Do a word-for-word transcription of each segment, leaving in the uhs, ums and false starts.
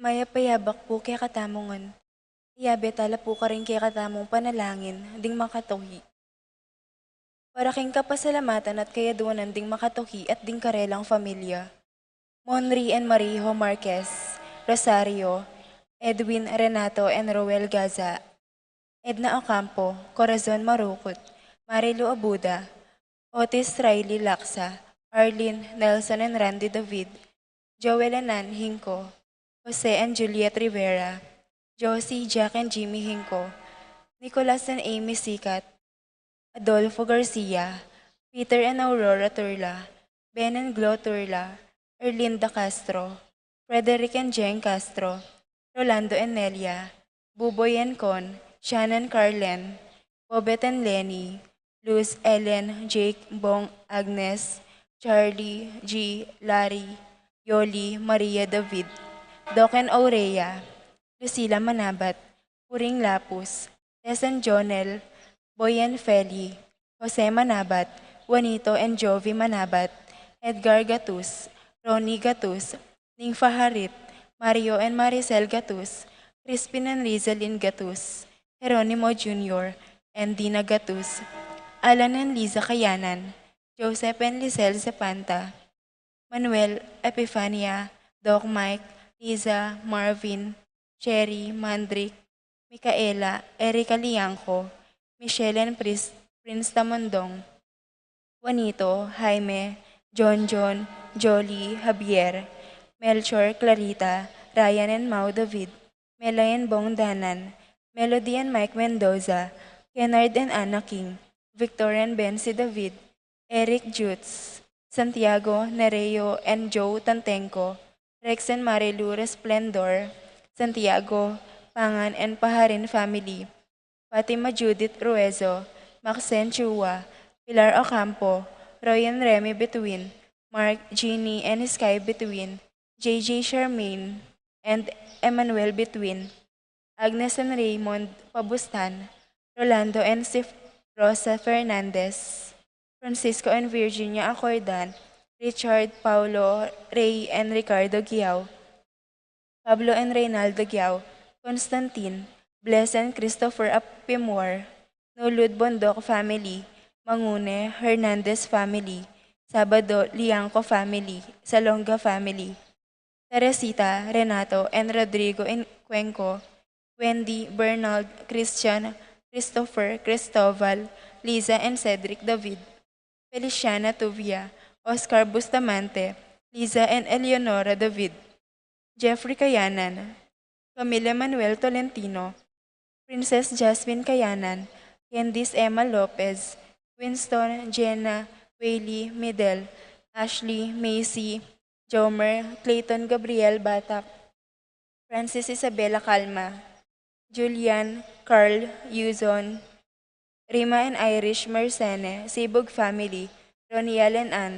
Mayap a yabak pu kekatamu ngan. Iyabe tala pu karing kekatamung panalangin ding makatuhi. Para king kapasalamatan at kayaduanan ding makatuhi at ding karelang familia. Monri and Marijo Marquez, Rosario, Edwin, Renato and Roel Gaza, Edna Ocampo, Corazon Marukut, Marilu Abuda, Otis Riley Laksa, Arlene, Nelson and Randy David, Joel and Ann Hinco, Jose and Juliet Rivera, Josie, Jack and Jimmy Hinco, Nicolas and Amy Sikat, Adolfo Garcia, Peter and Aurora Turla, Ben and Glo Turla, Erlinda Castro, Frederick and Jeng Castro, Rolando and Nelia, Buboy and Con, Shannon Carlen, Bobet and Lenny, Luz, Ellen, Jake, Bong, Agnes, Charlie, G, Larry, Yoli, Maria, David, Doc and Aurea, Lucila Manabat, Puring Lapus, Tess and Jonel, Boy and Feli, Jose Manabat, Juanito and Jovi Manabat, Edgar Gatus, Ronnie Gatus, Nympha Harit, Mario and Maricel Gatus, Crispin and Rizalin Gatus, Jeronimo Junior, and Dina Gatus, Alan and Liza Kayanan, Joseph and Lisel Zepanta, Manuel, Epifania, Doc Mike, Liza, Marvin, Cherry, Mandrick, Micaela, Erica Liangco, Michelle and Pris-, Prince Tamondong, Juanito, Jaime, John John, Jolie, Javier, Melchor, Clarita, Ryan and Mau David, Melay and Bong Danan, Melody and Mike Mendoza, Kennard and Anna King, Victor and Bensi David, Eric Jutz, Santiago Nereo and Joe Tantenco, Rex and Marilu Resplendor, Santiago, Pangan and Paharin family, Fatima Judith Ruezo, Maxen Chua, Pilar Ocampo, Roy and Remy Between, Mark, Jeannie and Sky Between, J J Charmaine, and Emmanuel Between, Agnes and Raymond Pabustan, Rolando and Sif-, Rosa Fernandez, Francisco and Virginia Acordan, Richard, Paulo, Ray and Ricardo Guiao, Pablo and Reynaldo Guiao, Constantine, Bless and Christopher Apimor, Nulud Bondoc family, Mangune, Hernandez family, Sabado, Liangco family, Salonga family, Teresita, Renato, and Rodrigo in Cuenco, Wendy, Bernald, Christian, Christopher, Cristobal, Liza, and Cedric David, Feliciana Tuvia, Oscar Bustamante, Liza, and Eleonora David, Jeffrey Kayanan, Camila Manuel Tolentino, Princess Jasmine Kayanan, Candice Emma Lopez, Winston, Jenna, Whaley, Midel, Ashley, Macy, Jomer, Clayton Gabriel Batak, Francis Isabella Calma, Julian, Carl, Yuzon, Rima and Irish Mersene, Sibug family, Roniel and Ann,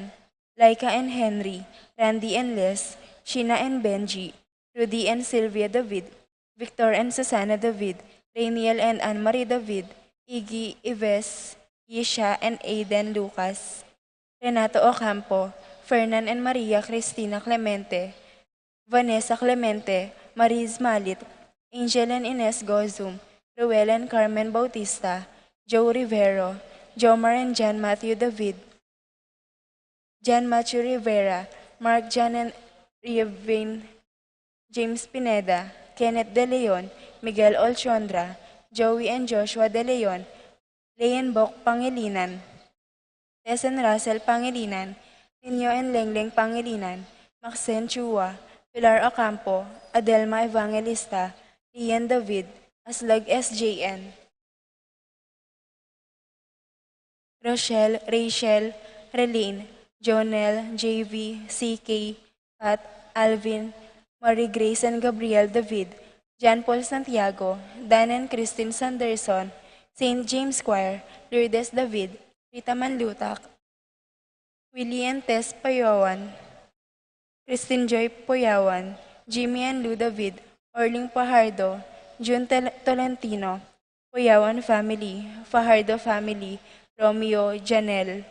Laika and Henry, Randy and Les, Sheena and Benji, Rudy and Sylvia David, Victor and Susana David, Rainiel and Anne Marie David, Iggy, Ives, Yisha and Aiden Lucas, Renato Ocampo, Fernan and Maria Cristina Clemente, Vanessa Clemente, Mariz Malit, Angel and Ines Gozum, Ruel and Carmen Bautista, Joe Rivero, Jomar and John Matthew David, John Matthew Rivera, Mark John and Rievin, James Pineda, Kenneth De Leon, Miguel Olchondra, Joey and Joshua De Leon, Leon Bok Pangilinan, Tess and Russell Pangilinan, Nino and Lengleng Pangilinan, Maxen Chua, Pilar Ocampo, Adelma Evangelista, Ian David, Aslag S J N, Rochelle, Rachel, Relin, Jonel, J V, C K, Pat, Alvin, Marie Grace and Gabriel David, John Paul Santiago, Dan and Christine Sanderson, Saint James Choir, Lourdes David, Rita Manlutak, Willie and Tess Payawan, Christine Joy Poyawan, Jimmy and Lou David, Orling Pajardo, Jun Tel-, Tolentino, Poyawan family, Fajardo family, Romeo, Janelle,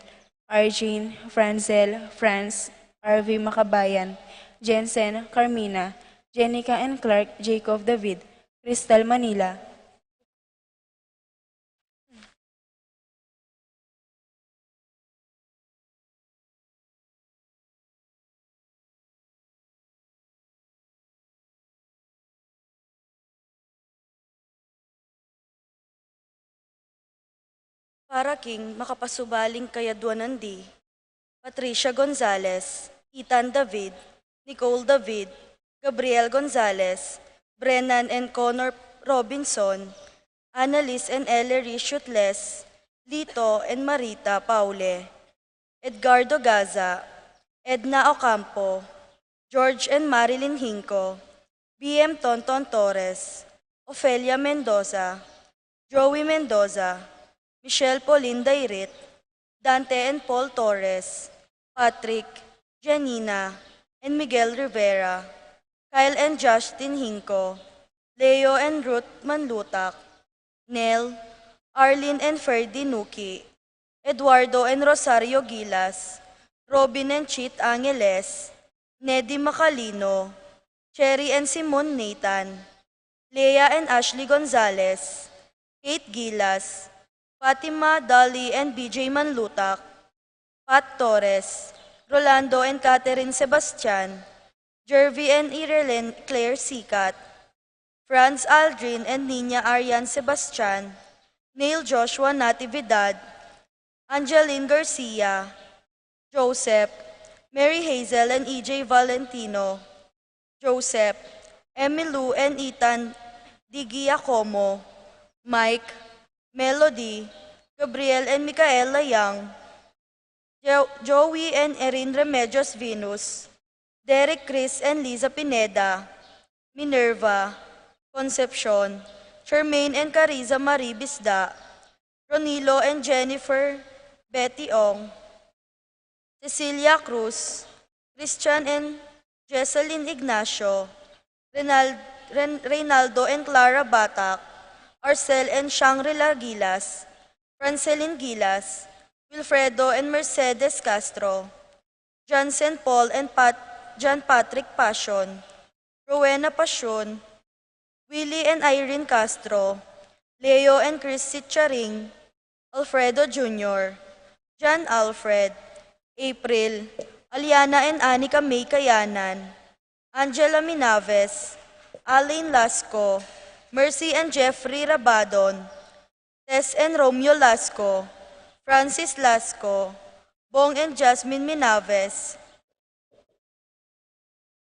Arjane, Franzel, Franz, R V Makabayan, Jensen, Carmina, Jenica and Clark, Jacob David, Crystal Manila. Para king makapasubaling kayadwanan di, Patricia Gonzalez, Ethan David, Nicole David, Gabriel Gonzalez, Brennan and Connor Robinson, Annalise and Ellery Shutles, Lito and Marita Paule, Edgardo Gaza, Edna Ocampo, George and Marilyn Hinco, B M Tonton Torres, Ofelia Mendoza, Joey Mendoza, Michelle Pauline Dairit, Dante and Paul Torres, Patrick, Janina, and Miguel Rivera, Kyle and Justin Hinco, Leo and Ruth Manlutak, Nel, Arlene and Ferdy Nuki, Eduardo and Rosario Gilas, Robin and Chit Angeles, Nedy Macalino, Cherry and Simon Nathan, Lea and Ashley Gonzalez, Kate Gilas, Fatima, Dolly, and B J Manlutak, Pat Torres, Rolando and Catherine Sebastian, Jervy and Irelen Claire Sicat, Franz Aldrin and Nina Arian Sebastian, Neil Joshua Natividad, Angeline Garcia, Joseph, Mary Hazel and E J Valentino, Joseph, Emilu and Ethan Di Giacomo, Mike, Melody, Gabriel and Micaela Young, Jo-, Joey and Erin Remedios Venus, Derek, Chris and Liza Pineda, Minerva, Concepcion, Charmaine and Cariza Marie Bisda, Ronilo and Jennifer Betty Ong, Cecilia Cruz, Christian and Jesselyn Ignacio, Renal-, Ren-, Reynaldo and Clara Batak, Arcel and Shangri-La Gilas, Francelin Gilas, Wilfredo and Mercedes Castro, Johnson Paul and Pat-, John Patrick Passion, Rowena Passion, Willie and Irene Castro, Leo and Chris Sitcharing, Alfredo Junior, John Alfred, April, Aliana and Anika May Kayanan, Angela Minaves, Alain Lasco, Mercy and Jeffrey Rabadon, Tess and Romeo Lasco, Francis Lasco, Bong and Jasmine Minaves,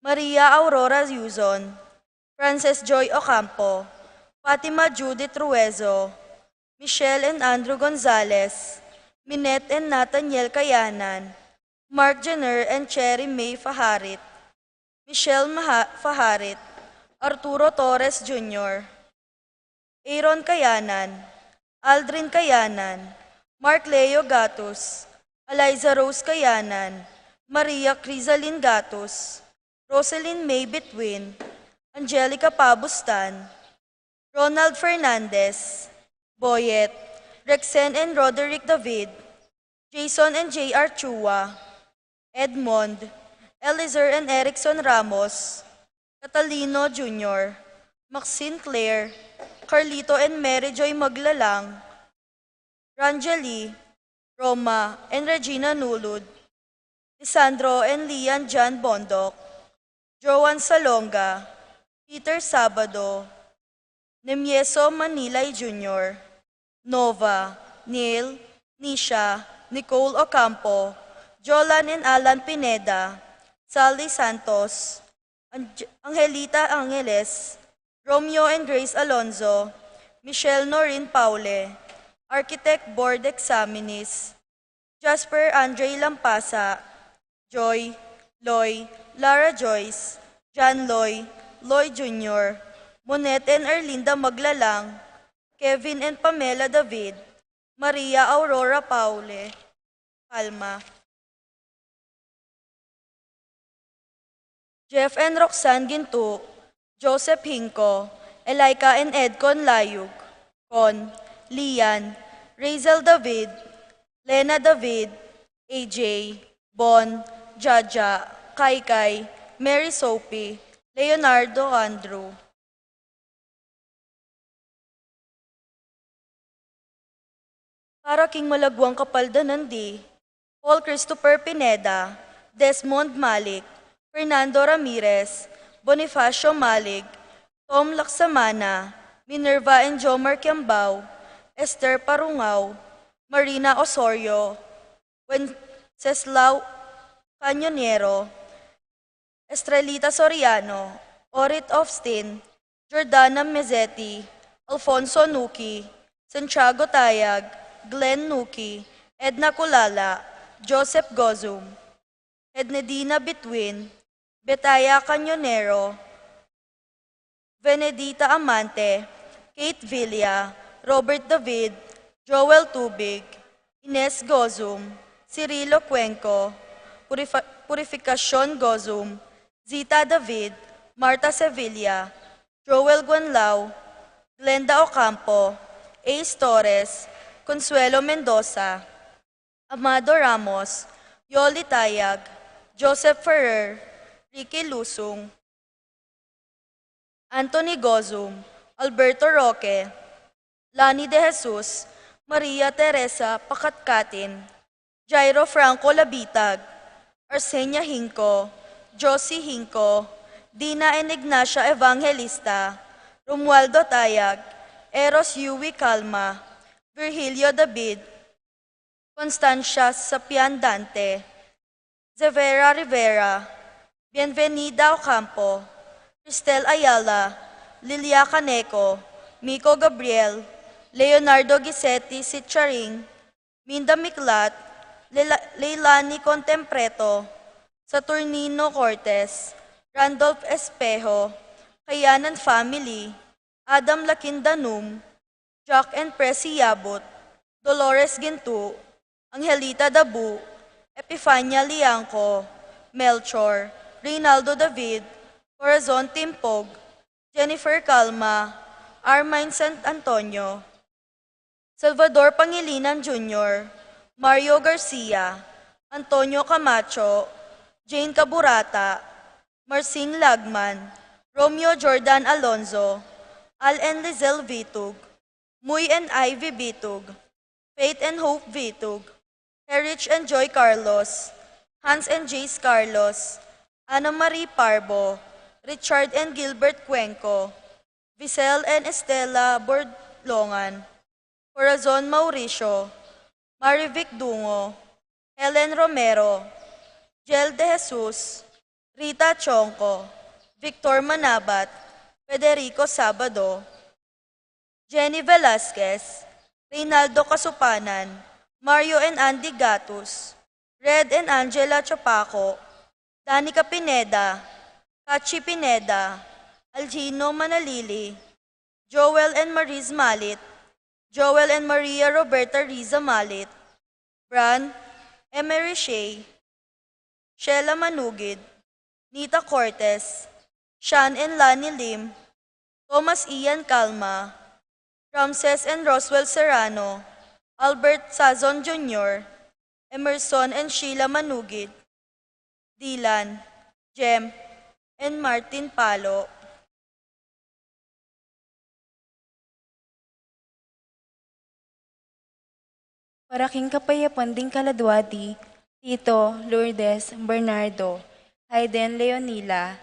Maria Aurora Yuzon, Frances Joy Ocampo, Fatima Judith Ruezo, Michelle and Andrew Gonzalez, Minette and Nathaniel Kayanan, Mark Jenner and Cherry May Faharit, Michelle Maha-, Faharit, Arturo Torres Junior, Aaron Kayanan, Aldrin Kayanan, Mark Leo Gatus, Eliza Rose Kayanan, Maria Crizalin Gatus, Roselyn May Bitwin, Angelica Pabustan, Ronald Fernandez, Boyet, Rexen and Roderick David, Jason and J R Chua, Edmond, Elizer and Erickson Ramos, Catalino Junior, Maxine Claire, Carlito and Mary Joy Maglalang, Ranjali, Roma, and Regina Nulud, Lisandro and Lian John Bondoc, Joan Salonga, Peter Sabado, Nemieso Manilay Junior, Nova, Neil, Nisha, Nicole Ocampo, Jolan and Alan Pineda, Sally Santos, Ange-, Angelita Angeles, Romeo and Grace Alonzo, Michelle Noreen Paule, Architect Board Examinees, Jasper Andre Lampasa, Joy, Loy, Lara Joyce, John Loy, Loy Junior, Monette and Erlinda Maglalang, Kevin and Pamela David, Maria Aurora Paule, Palma, Jeff and Roxanne Gintu, Joseph Hinco, Elika and Edcon Layug, Con, Lian, Razel David, Lena David, A J, Bon, Jaja, Kaikai, Mary Sophie, Leonardo Andrew. Para king malagwang kapaldanan di, Paul Christopher Pineda, Desmond Malik, Fernando Ramirez, Bonifacio Malik, Tom Laksamana, Minerva and Jomar Kiambao, Esther Parungao, Marina Osorio, Wenceslao Cañonero, Estrelita Soriano, Orit Ofstin, Jordana Mezzetti, Alfonso Nuki, Santiago Tayag, Glenn Nuki, Edna Culala, Joseph Gozum, Ednedina Bitwin, Betaya Cañonero, Venedita Amante, Kate Villa, Robert David, Joel Tubig, Ines Gozum, Cirilo Cuenco, Purifa-, Purificacion Gozum, Zita David, Martha Sevilla, Joel Guanlao, Glenda Ocampo, Ace Torres, Consuelo Mendoza, Amado Ramos, Yoli Tayag, Joseph Ferrer, Ricky Lusung, Anthony Gozum, Alberto Roque, Lani De Jesus, Maria Teresa Pakatkatin, Jairo Franco Labitag, Arsenia Hinco, Josie Hinco, Dina and Ignacia Evangelista, Romualdo Tayag, Eros Yui Calma, Virgilio David, Constancia Sapian Dante, Zevera Rivera, Bienvenida Ocampo, Cristel Ayala, Lilia Caneco, Miko Gabriel, Leonardo Gisetti Sitcharing, Minda Miklat, Lela- Leilani Contempreto, Saturnino Cortes, Randolph Espejo, Kayanan family, Adam Lakindanum, Jack and Presi Yabut, Dolores Gintu, Angelita Dabu, Epifania Liangco, Melchor, Reynaldo David, Corazon Timpog, Jennifer Calma, Armine San Antonio, Salvador Pangilinan Junior, Mario Garcia, Antonio Camacho, Jane Caburata, Marsing Lagman, Romeo Jordan Alonzo, Al and Lizelle Vitug, Muy and Ivy Vitug, Faith and Hope Vitug, Herich and Joy Carlos, Hans and Jace Carlos, Ana Marie Parbo, Richard and Gilbert Cuenco, Visel and Estela Borlongan, Corazon Mauricio, Marivic Dungo, Helen Romero, Jel De Jesus, Rita Chonco, Victor Manabat, Federico Sabado, Jenny Velasquez, Reynaldo Casupanan, Mario and Andy Gatus, Red and Angela Chapaco, Danica Pineda, Kachi Pineda, Algino Manalili, Joel and Maris Malit, Joel and Maria Roberta Riza Malit, Bran, Emery Shea, Sheila Manugid, Nita Cortes, Shan and Lani Lim, Thomas Ian Calma, Ramses and Roswell Serrano, Albert Sazon Junior, Emerson and Sheila Manugid, Dylan, Jem, and Martin Palo. Para king kapayapan ding kaladua di Tito, Lourdes, Bernardo, Hayden, Leonila,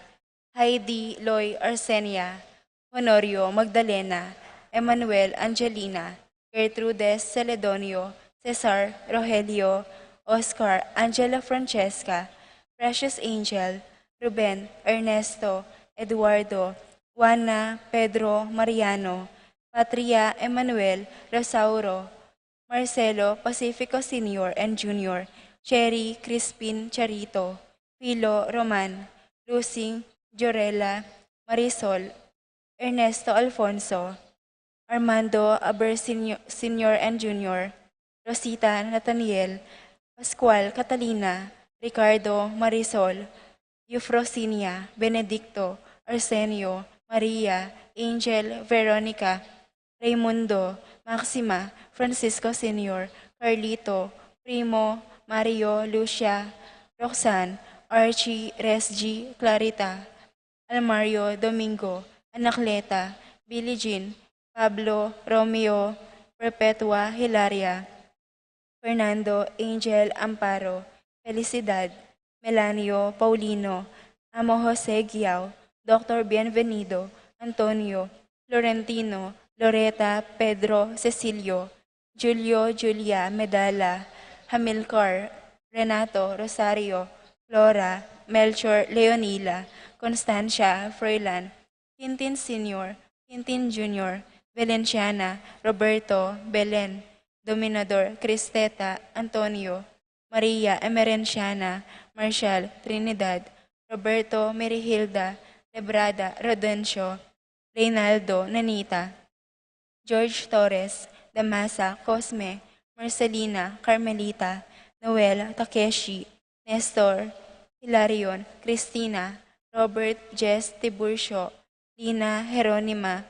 Heidi, Loy, Arsenia, Honorio, Magdalena, Emmanuel, Angelina, Gertrudes, Celedonio, Cesar, Rogelio, Oscar, Angela Francesca, Precious Angel, Ruben, Ernesto, Eduardo, Juana, Pedro, Mariano, Patria, Emmanuel, Rosauro, Marcelo, Pacifico Senior and Junior, Cherry, Crispin, Charito, Philo, Roman, Lusing, Jorella, Marisol, Ernesto, Alfonso, Armando, Aber Senior and Junior, Rosita, Nathaniel, Pascual, Catalina, Ricardo, Marisol, Eufrosinia, Benedicto, Arsenio, Maria, Angel, Veronica, Raymundo, Maxima, Francisco Senior, Carlito, Primo, Mario, Lucia, Roxanne, Archie, Resgie, Clarita, Almario, Domingo, Anacleta, Billie Jean, Pablo, Romeo, Perpetua, Hilaria, Fernando, Angel, Amparo, Felicidad, Melanio, Paulino, Amo Jose Guiao, Doctor Bienvenido, Antonio, Florentino, Loreta, Pedro, Cecilio, Julio, Julia, Medala, Hamilcar, Renato, Rosario, Flora, Melchor, Leonila, Constancia, Froilan, Quintin Senior, Quintin Junior, Valenciana, Roberto, Belen, Dominador, Cristeta, Antonio, Maria, Emerenciana, Marshall, Trinidad, Roberto, Merihilda, Lebrada, Rodencio, Reynaldo, Nanita, George Torres, Damasa, Cosme, Marcelina, Carmelita, Noel, Takeshi, Nestor, Hilarion, Cristina, Robert, Jess, Tiburcio, Lina, Jeronima,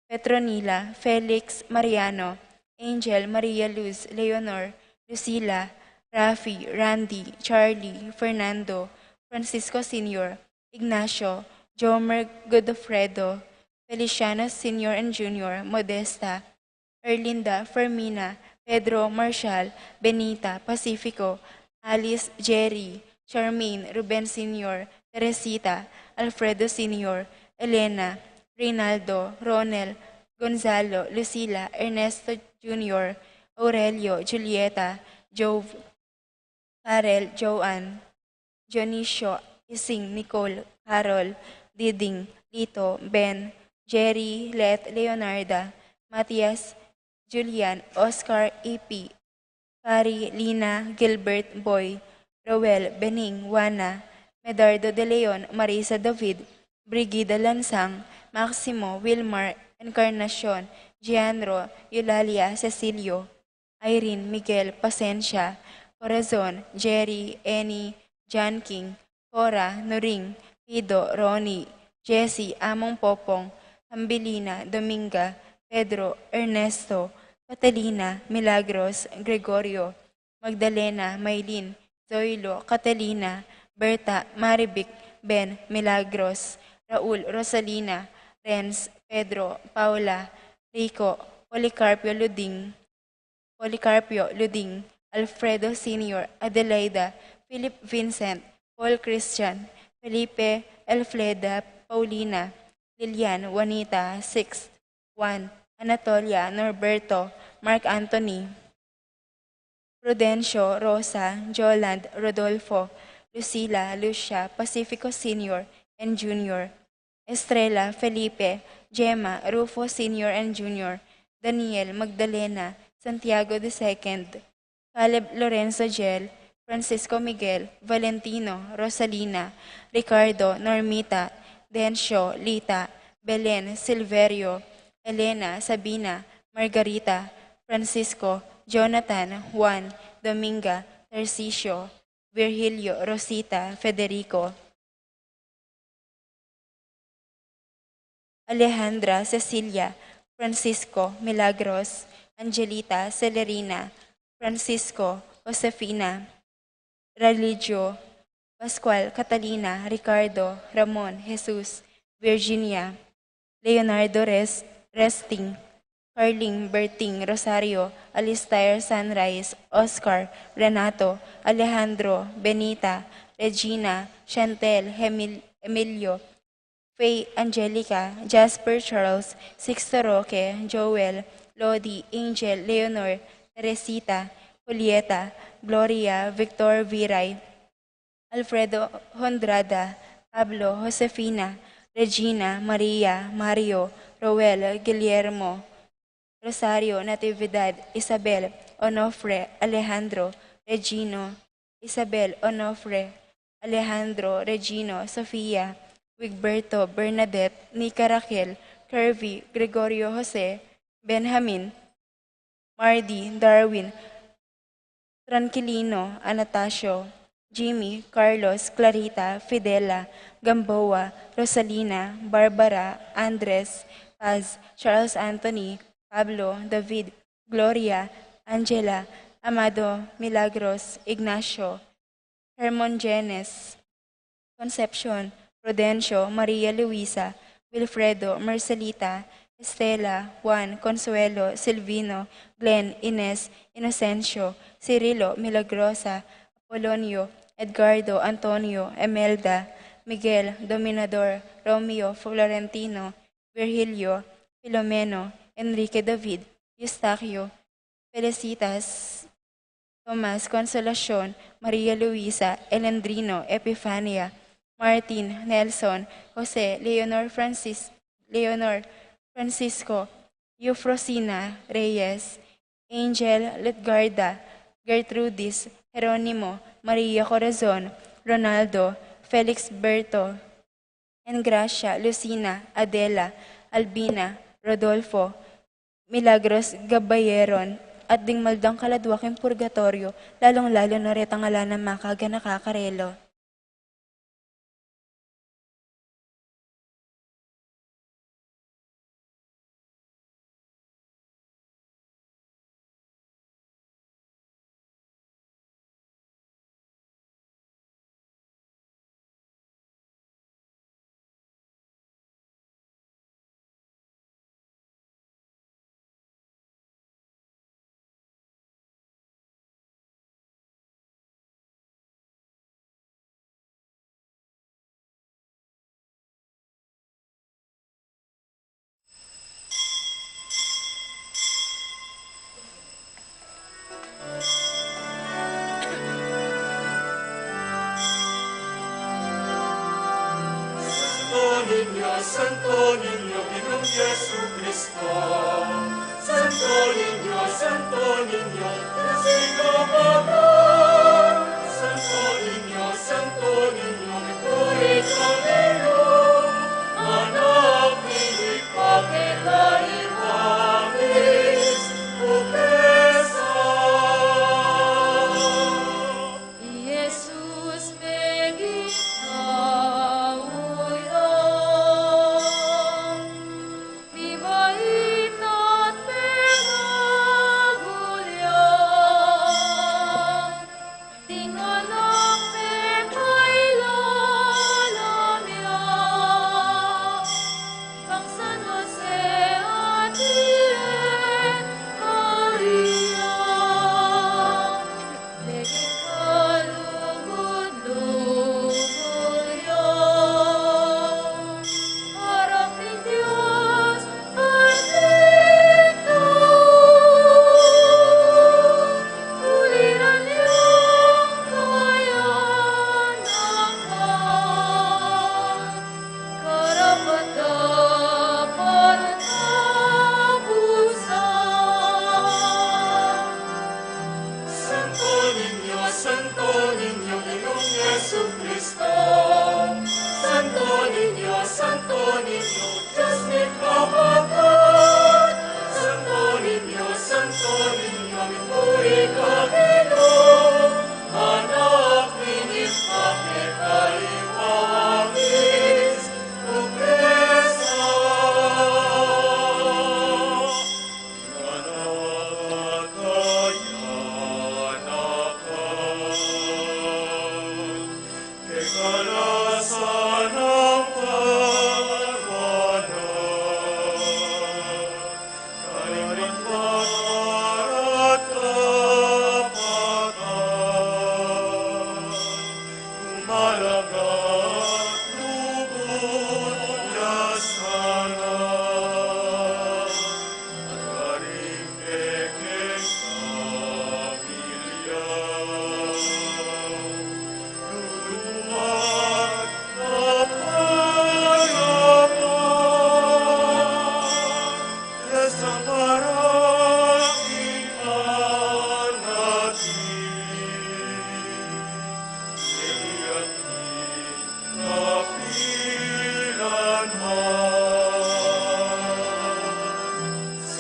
Petronila, Felix, Mariano, Angel, Maria Luz, Leonor, Lucila, Rafi, Randy, Charlie, Fernando, Francisco Senior, Ignacio, Jomer, Godofredo, Feliciano Senior and Junior, Modesta, Erlinda, Fermina, Pedro, Marshall, Benita, Pacifico, Alice, Jerry, Charmaine, Ruben Senior, Teresita, Alfredo Senior, Elena, Reynaldo, Ronel, Gonzalo, Lucila, Ernesto Junior, Aurelio, Julieta, Jove, Karel, Joanne, Dionisio, Ising, Nicole, Carol, Diding, Lito, Ben, Jerry, Let, Leonarda, Matias, Julian, Oscar, E P, Carrie, Lina, Gilbert, Boy, Roel, Bening, Juana, Medardo de Leon, Marisa, David, Brigida, Lansang, Maximo, Wilmar, Encarnacion, Gianro, Eulalia, Cecilio, Irene, Miguel, Pasensia, Corazon, Jerry, Annie, John King, Cora, Nuring, Pido, Ronnie, Jessie, Among Popong, Hambilina, Dominga, Pedro, Ernesto, Catalina, Milagros, Gregorio, Magdalena, Maylin, Zoilo, Catalina, Berta, Marivic, Ben, Milagros, Raul, Rosalina, Renz, Pedro, Paula, Rico, Policarpio, Luding, Policarpio, Luding, Alfredo Senior, Adelaida, Philip Vincent, Paul Christian, Felipe, Elfleda, Paulina, Lilian, Juanita, Sixth, Juan, Anatolia, Norberto, Mark Anthony, Prudencio, Rosa, Joland, Rodolfo, Lucila, Lucia, Pacifico Senior and Junior, Estrella, Felipe, Gemma, Rufo Senior and Junior, Daniel, Magdalena, Santiago the second, Caleb, Lorenzo, Jel, Francisco, Miguel, Valentino, Rosalina, Ricardo, Normita, Dencio, Lita, Belen, Silverio, Elena, Sabina, Margarita, Francisco, Jonathan, Juan, Dominga, Tarcisio, Virgilio, Rosita, Federico, Alejandra, Cecilia, Francisco, Milagros, Angelita, Celerina, Francisco, Josefina, Religio, Pascual, Catalina, Ricardo, Ramon, Jesus, Virginia, Leonardo, Res-, Resting, Carling, Berting, Rosario, Alistair, Sunrise, Oscar, Renato, Alejandro, Benita, Regina, Chantel, Hemil-, Emilio, Faye, Angelica, Jasper, Charles, Sixto, Roque, Joel, Lodi, Angel, Leonor, Teresita, Julieta, Gloria, Victor, Viray, Alfredo, Hondrada, Pablo, Josefina, Regina, Maria, Mario, Roel, Guillermo, Rosario, Natividad, Isabel, Onofre, Alejandro, Regino, Isabel, Onofre, Alejandro, Regino, Sofia, Wigberto, Bernadette, Nica, Raquel, Curvy, Gregorio, Jose, Benjamin, Mardi, Darwin, Tranquilino, Anastasio, Jimmy, Carlos, Clarita, Fidela, Gamboa, Rosalina, Barbara, Andres, Paz, Charles Anthony, Pablo, David, Gloria, Angela, Amado, Milagros, Ignacio, Hermon, Genes, Concepcion, Prudencio, Maria Luisa, Wilfredo, Marcelita, Estela, Juan, Consuelo, Silvino, Glenn, Ines, Inocencio, Cirilo, Milagrosa, Apolonio, Edgardo, Antonio, Emelda, Miguel, Dominador, Romeo, Florentino, Virgilio, Filomeno, Enrique, David, Eustaquio, Felicitas, Tomas, Consolacion, Maria Luisa, Elendrino, Epifania, Martin, Nelson, Jose, Leonor, Francis, Leonor, Francisco, Eufrosina, Reyes, Angel, Lutgarda, Gertrudis, Jeronimo, Maria Corazon, Ronaldo, Felix, Berto, Engracia, Lucina, Adela, Albina, Rodolfo, Milagros, Gabayeron, at ding maldang kaladwa king purgatoryo, lalung-lalu na retang ala nang makaganaka karela. Santo Niño, Ginung Jesucristo. Santo Niño, Santo Niño, Dios ning kapatad. Santo Niño, Santo Niño, mikuri kang ilung, anak ning ipakitaiwangis, buksan. I Jesus meging tau ya, mibait at penagul ya, ding anak pepailalam ya kang San Jose at Virgen Maria. Meging kalugud-lugud ya, harap ning Dios at ning tau, uliran yang kayanakan, karapat-dapat tapusan. Santo Niño, Santo Niño, Ginung Jesucristo. Santo Niño, Santo Niño, Dios ning kapatad. Santo Niño, Santo Niño, mikuri kang ilung, anak ning ipakitaiwangis, buksan.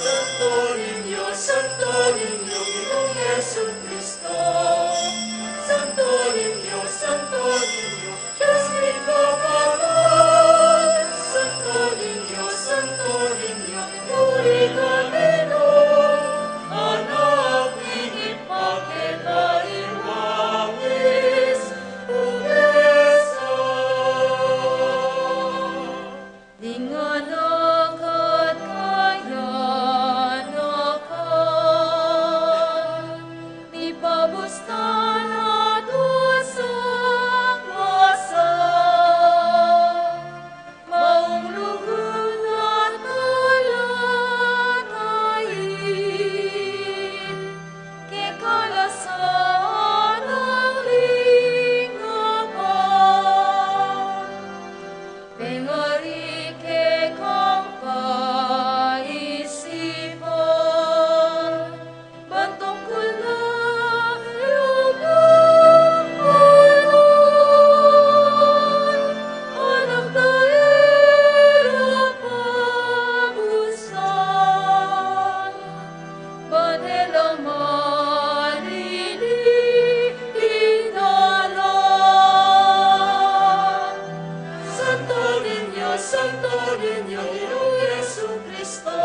Santo Niño, Santo Niño, Ginung Jesucristo. Santo Niño, Santo Niño, Dios ning kapatad. Santo Niño, Santo Niño, mikuri kang ilung, anak ning ipakitaiwangis, buksan. Ding anak at kayanakan, mipabustan at usang masa, maunglugud at kalatain, kekalasan nang lingapan. Pengari ke kang kaisipan, ban tungkul na lugud, anak da ira pabustan. Ban e la malili ing dalan. Santo Niño, Santo Niño, Ginung Jesucristo.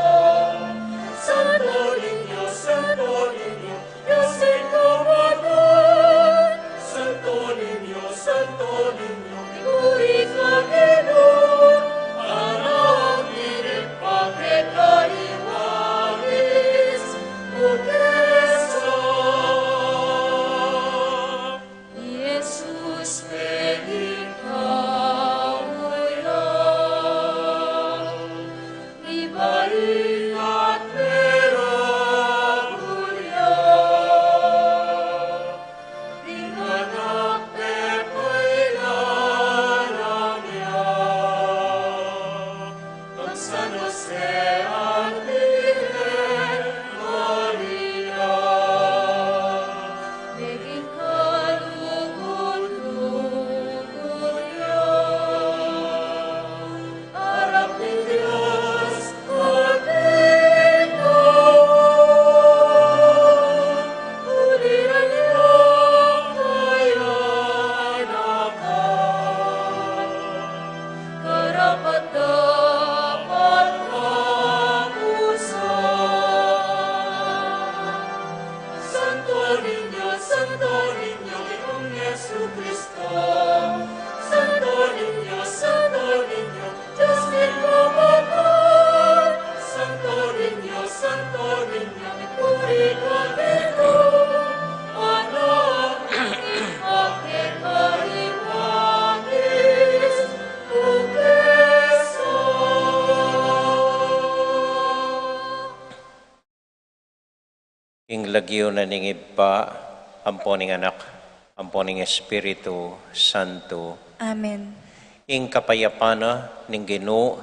Santo Niño, Santo Niño, Dios ning kapatad. Santo Niño, Santo Niño, mikuri kang ilung, anak ning ipakitaiwangis, buksan. I Jesus meging tau ya. Ing lagyu na ning Ibpa, ampo ning Anak, ampo ning Espiritu Santo. Amen. Ing kapayapan na ning Ginu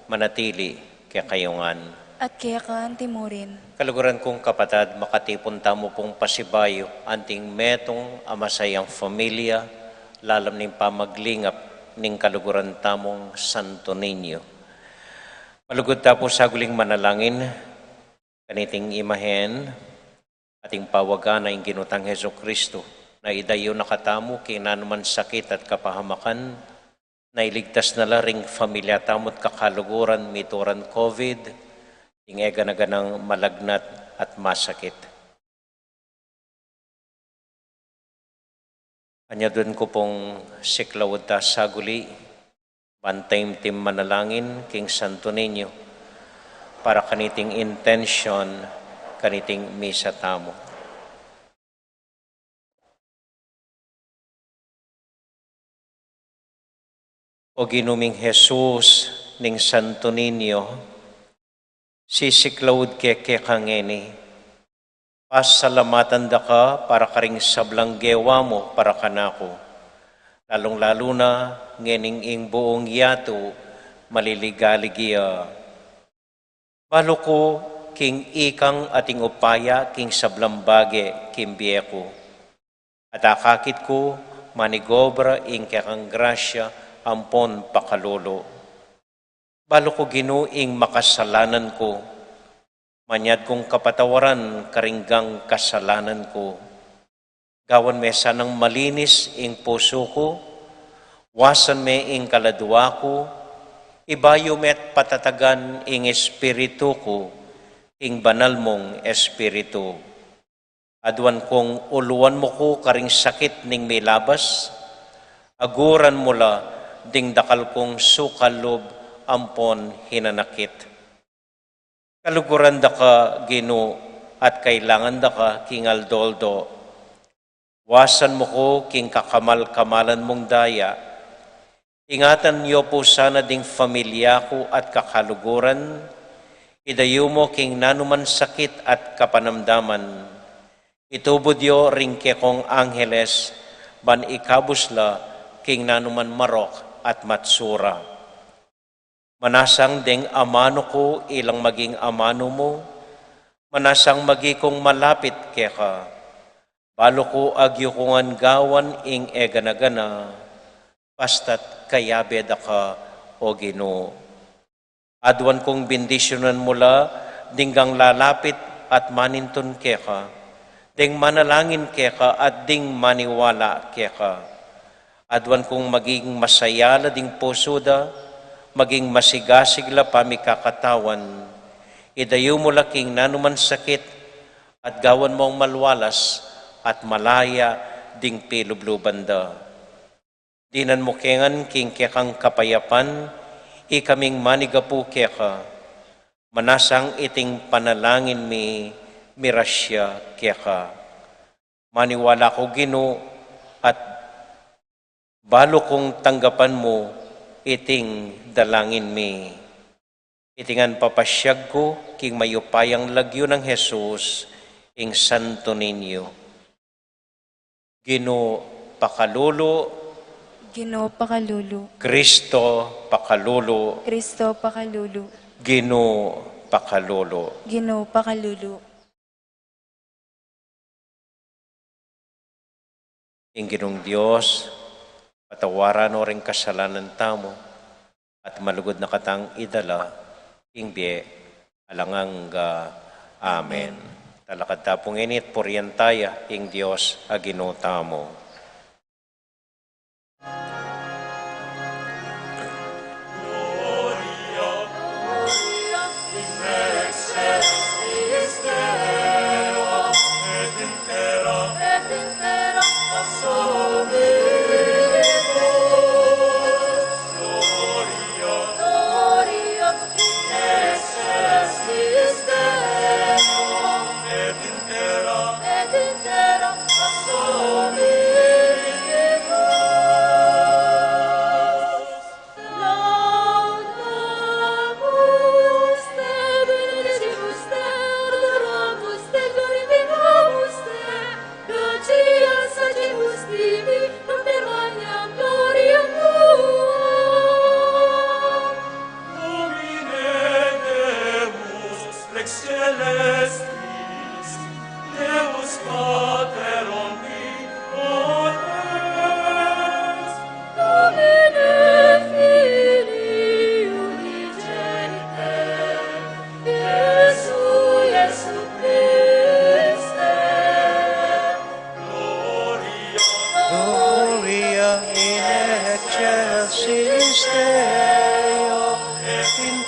manatili kekayu ngan. At keka anti murin. Kaluguran kung kapatad, makatipun tamu pung pasibayu anting metung a masayang familia, lalam ning pamaglingap ning kaluguran tamung Santo Niño. Malugud ta pu saguling manalangin kaniting imahen ating pawagan na ing Ginu tang Jesucristo, na idayun na katamu king nanuman sakit at kapahamakan, na iligtas na la ring familia tamu't kakaluguran mituran COVID, ing e gana-ganang malagnat at masakit. Anyadun ku pung siklaud ta saguli, ban taimtim manalangin king Santo Niño, para kaniting intensyon, kaniting misa tamu. O Ginu ming Jesus, ning Santo Niño, sisiklaud ke keka ngeni. Pasalamatan da ka para karing sablang gewa mu para kanaku, lalung-lalu na ngening ing buung yatu maliligalig ya. Balu ku king ikang ating upaya king sablang bage king bie ku. At akakit ku manigobra ing kekang grasya ampon pakalulu. Balu ku Ginu ing makasalanan ku. Manyad kung kapatawaran karing gang kasalanan ku. Gawan me sanang malinis ing pusu ku, wasan me ing kaladua ku, ibayu me't patatagan ing espiritu ku, ing banal mung Espiritu. Aduan kung uluan mu ku karing sakit ning milabas, aguran mu la ding dakal kung sukal lub ampon hinanakit. Kaluguran da ka, Ginu, at kailangan da ka king aldo-aldo. Wasan mu ku king kakamal-kamalan mung daya. Ingatan yu pu sana ding familia ku at kakaluguran, idayu mu king nanuman sakit at kapanamdaman. Itubud yu ring kekong angeles, ban ikabus la king nanuman marok at matsura. Manasang deng amanu ku ilang maging amanu mu, manasang magi kung malapit keka. Balu ku agyu ku ngan gawan ing e gana-gana, basta't kayabe da ka, o Ginu. Aduan kung bendisyunan mu la ding gang lalapit at manintun keka, deng manalangin keka at ding maniwala keka. Aduan kung maging masaya la ding pusu da, maging masigasig la pamikakatawan. Idayu mu la king nanuman sakit, at gawan mung malwalas at malaya ding pilubluban da. Dinan mu ke ngan king kekang kapayapan, ikaming manigapu keka. Manasang iting panalangin mi, mirasya keka. Maniwala ku Ginu, at balu kung tanggapan mu iting dalangin mi. Iti ngan papasyag ku king mayupayang lagyu nang Jesus, ing Santo Niño. Ginu pakalulu. Ginu pakalulu. Kristo pakalulu. Kristo pakalulu. Ginu pakalulu. Ginu pakalulu. Ing Ginung Dios, patawaran no ring kasalanan tamu, at malugud na katang idala king bie alang angga. Amen. Talakad ta pu ngeni at purian taya ing Dios a Ginu tamu.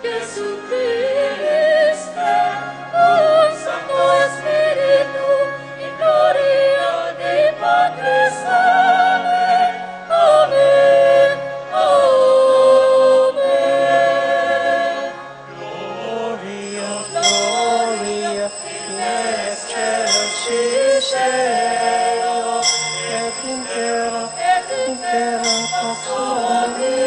Jesukristo, Santo Espiritu, in gloria Dei Patris. Amen. Amen. Amen. Gloria, Gloria in excelsis Deo, et in terra, et in terra pax Domini.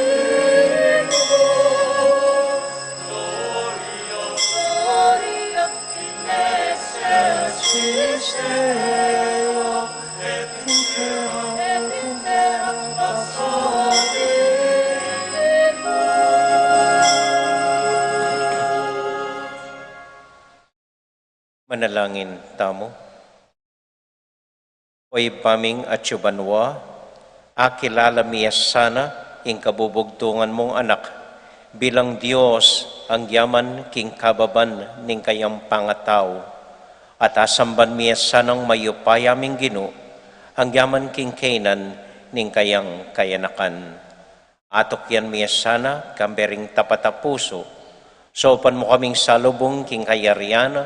Gloria, Gloria in excelsis Deo, et in terra, et in terra pax Domini. Manalangin tamu. O Ibpa ming atsu banua, akilala mi ya sana ing kabubugtungan mung Anak bilang Dios, angyaman king kababan ning kayang pangatau, at asamban mi ya sanang mayupaya ming Ginu, angyaman king kainan ning kayang kayanakan. Atukyan mi ya sana, kambe ring tapat a pusu, saupan mu kaming salubung king kayarian,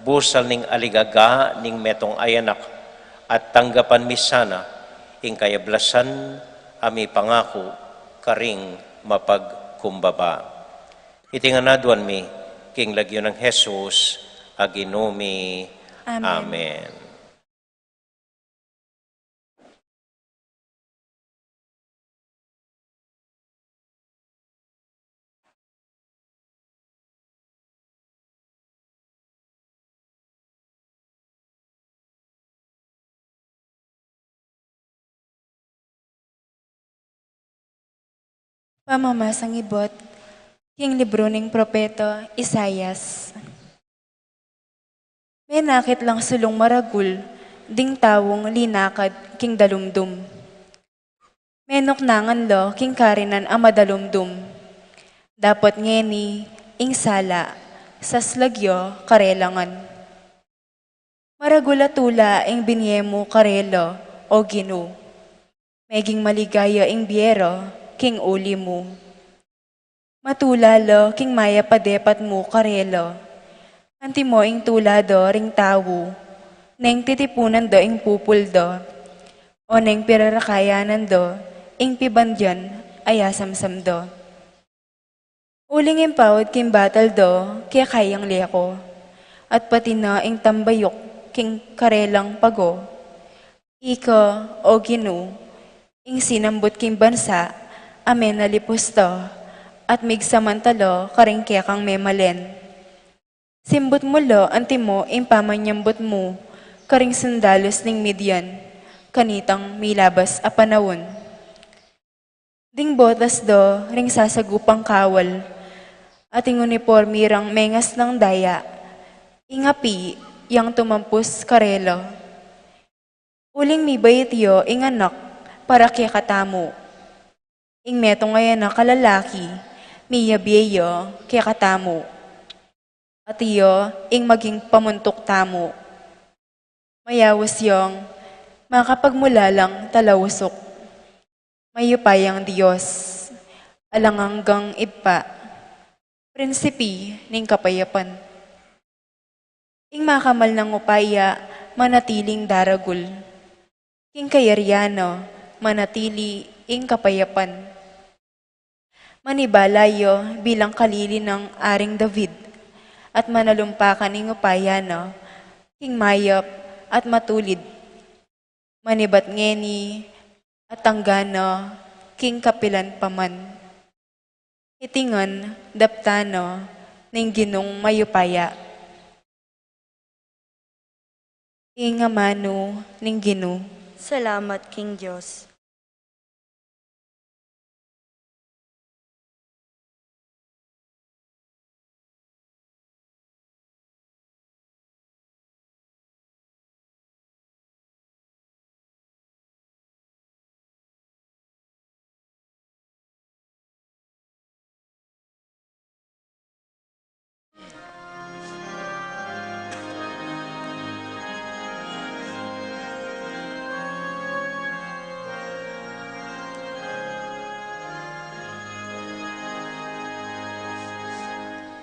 busal ning aligaga ning metung a Anak, at tanggapan mi sana ing kayablasan a mipangaku karing mapagkumbaba. Iti ngan aduan mi king lagyu nang Jesus a Ginu mi. Amen. Amen. Pamamasang ibat king libru ning propeta Isaias. Menakit lang sulung maragul ding taung linakad king dalumdum. Menuknangan la king karinan a madalumdum. Dapot ngeni ing sala, saslag ya karela ngan. Maragul a tula ing binie mu karela, O Ginu. Meging maligaya ing bie ra king uli mu. Matula la king mayap a depat mu karela. Antimo ing tula da ring tau, neng titipunan da ing pupul da, o neng pirarakayanan da ing pibandian a yasamsam da. Uling ing paut king batal da kekayang leko, at pati na ing tambayuk king karelang pago. Ika, O Ginu, ing sinambut king bansa a menalipus da, at migsamantala karing kekang memalen. Simbut mu la antimo ing pamanyambut mu karing sundalus ning Midian, kanitang milabas a panaun. Ding botas da ring sasagupang kawal, at ing unipormi rang mengasnang daya, ing api yang tumampus karela. Uling mibait ya ing anak para kekatamu. Ing metung a anak a lalaki, miyabie ya kekatamu. At iya ing maging pamuntuk tamu. Mayaus yang makapagmulalang talausuk. Mayupayang Dios, alang anggang Ibpa, Prinsipi ning kapayapan. Ing makamal nang upaya manatiling daragul. King kayarian na manatili ing kapayapan. Manibala ya bilang kalili nang Aring David, at manalumpakan ing upaya na king mayap at matulid. Manibat ngeni at angga na king kapilan pa man. Iti ngan daptan na ning Ginung mayupaya. Ing amanu ning Ginu. Salamat king Dios.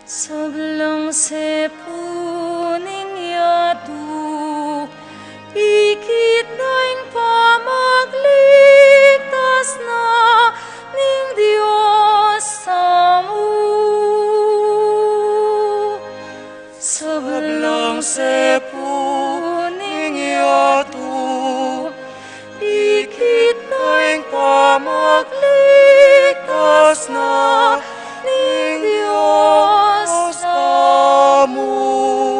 Sablang sepu ning yatu, ikit na ing pamagligtas na ning Dios tamu. Sablang sepu ning yatu, ikit na ing pamagligtas na ning Dios tamu.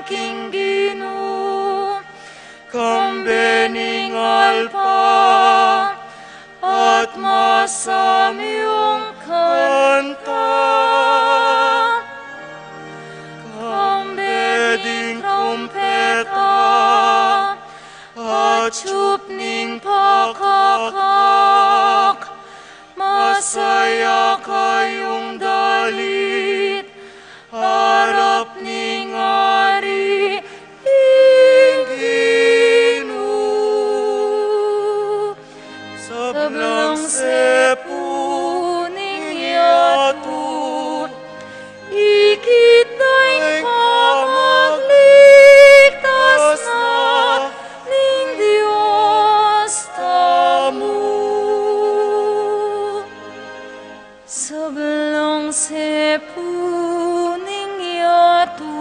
king Ginu, kambe ning alpa at masamyung kanta, kambe ding trumpeta at tiyup ning pakakak. Masaya kayung dalit harap ning Ari ning Ginu. Sablang sepu ning yatu, ikit da ing pamagligtas na ning Dios tamu. Sablang sepu ning yatu,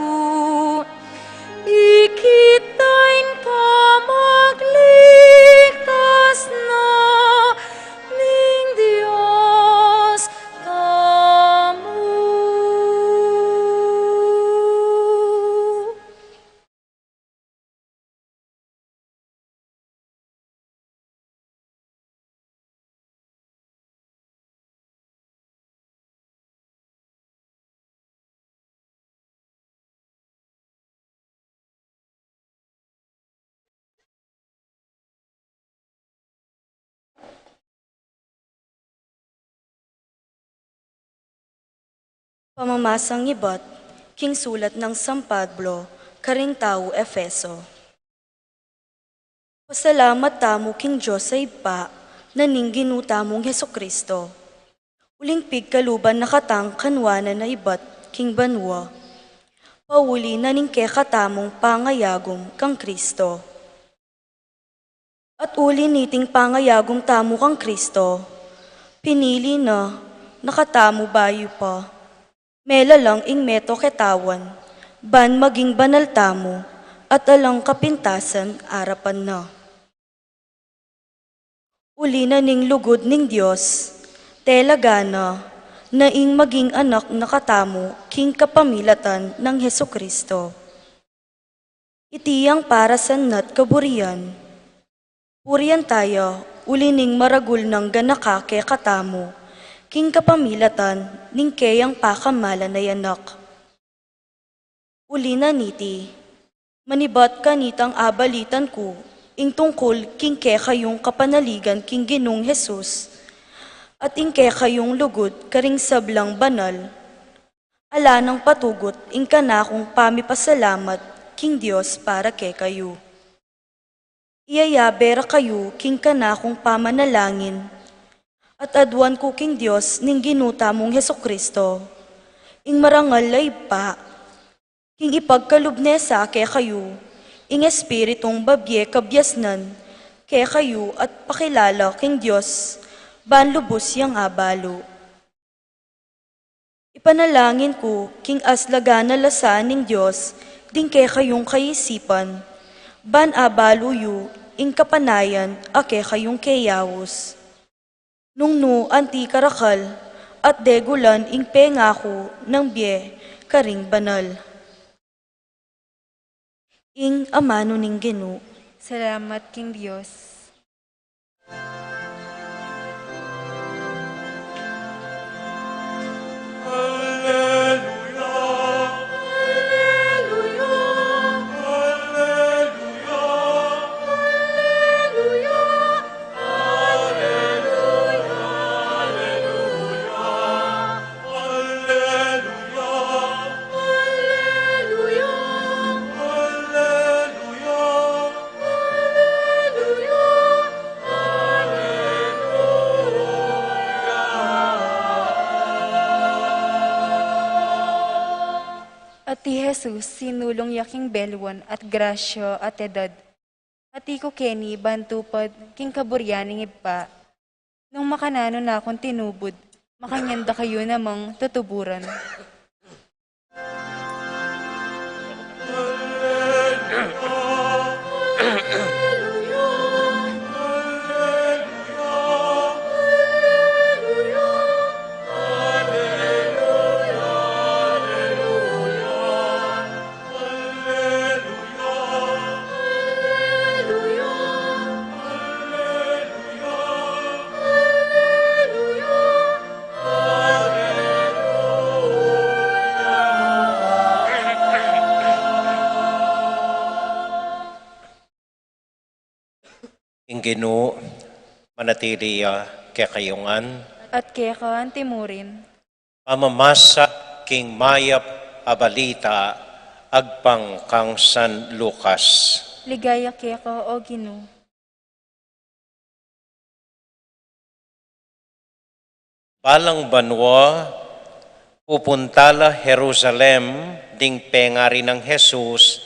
ikit da ing pamagligtas na ning Dios tamu. Pamamasang ibat king sulat nang San Pablo karing tau Efeso. Pasalamat tamu king Dios a Ibpa na ning Ginu tamung Jesucristo, uling pigkaluban na katang kanwanan a ibat king banua, pauli na ning kekatamung pangayagum kang Cristo. At uli niting pangayagum tamu kang Cristo, pinili na na katamu bayu pa melalang ing meto ketawan, ban maging banal tamu at alang kapintasan arapan na. Uli na ning lugud ning Dios, telaga na, na ing maging anak na katamu king kapamilatan nang Jesucristo. Iti yang parasannat kaburian. Purian taya, uli ning maragul nang ganaka kekatamu, king kapamilatan ning keyang pakamalan a Anak. Uli na niti, manibat kanitang abalitan ku ing tungkul king kekayung kapanaligan king Ginung Jesus, at ing kekayung lugud karing sablang banal, ala nang patugut ing kanakung pamipasalamat king Dios para kekayu. Iyayabe ra kayu king kanakung pamanalangin, at aduan ku king Dios ning Ginu tamung Jesucristo, ing marangal a Ibpa, king ipagkalub ne sa kekayu ing Espiritung babie kabiasnan kekayu at pakilala king Dios ban lubus yang abalu. Ipanalangin ku king aslagan a lasa ning Dios ding kekayung kaisipan, ban abalu yu ing kapanayan a kekayung keyaus, nung nu anti karakal at degulan ing pengaku nang bie karing banal. Ing amanu ning Ginu. Salamat king Dios. At i Jesus, sinulung ya king belwan at grasya at edad. Ati ku keni ban tupad king kaburian ning Ibpa. Nung makananu na kung tinubud, makanyan da kayu namang tutuburan. Ing Ginu manatili ya kekayu ngan. At keka antimurin. Pamamasa king mayap a balita agpang kang San Lucas. Ligaya keka, O Ginu. Balang banua, pupunta la Jerusalem ding pengari nang Jesus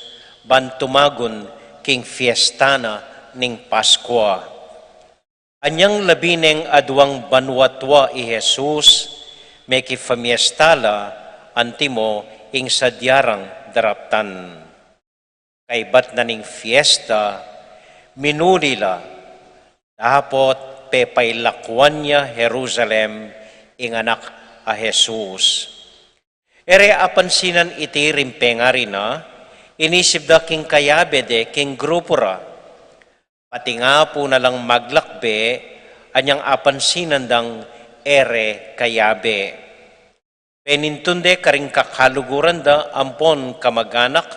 ban tumagun king fiesta na ning Paskua. Anyang labineng aduang banua tua i Jesus, mekipamiesta la antimo ing sadya rang daraptan. Kaibat na ning fiesta, minuli la, dapot pepailakuan ya Jerusalem ing anak a Jesus. E re apansinan iti ring pengari na, inisip da king kayabe de king grupu ra. Pati nga pu na lang maglakbe, anyang apansinan dang e re kayabe. Penintun de karing kakaluguran da ampon kamaganak,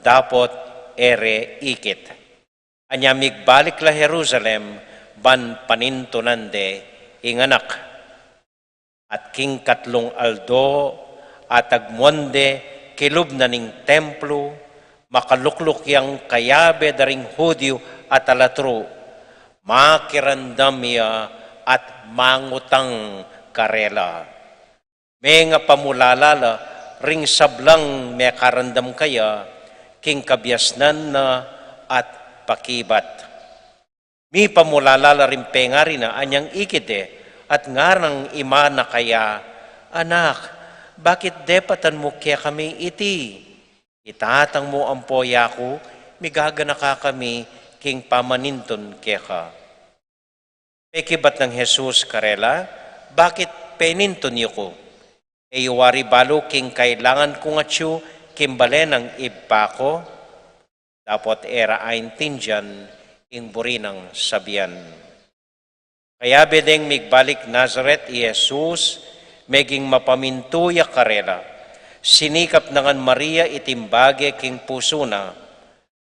dapot e re ikit. Anya migbalik la Jerusalem, ban panintunan de ing anak. At king katlung aldo, atagmuan de kilub na ning templu, makalukluk yang kayabe da ring Judio at alatru, makirandam ya at mangutang karela. Mengapamulala la ring sablang mekarandam kaya king kabiasnan na at pakibat. Mipamulala la ring pengari na anyang ikit de, at ngarang ima na kaya, Anak, bakit depatan mu kekami iti? I tatang mu ampo yaku, migaganaka kami king pamanintun keka. Pekibat nang Jesus karela, Bakit penintun yu ku? E yu wari balu king kailangan kung atyu king bale nang Ibpa ku? Dapot e ra aintindian ing buri nang sabian. Kayabe deng migbalik Nazaret i Jesus, meging mapamintu ya karela. Sinikap na ngan Maria iting bage king pusu na,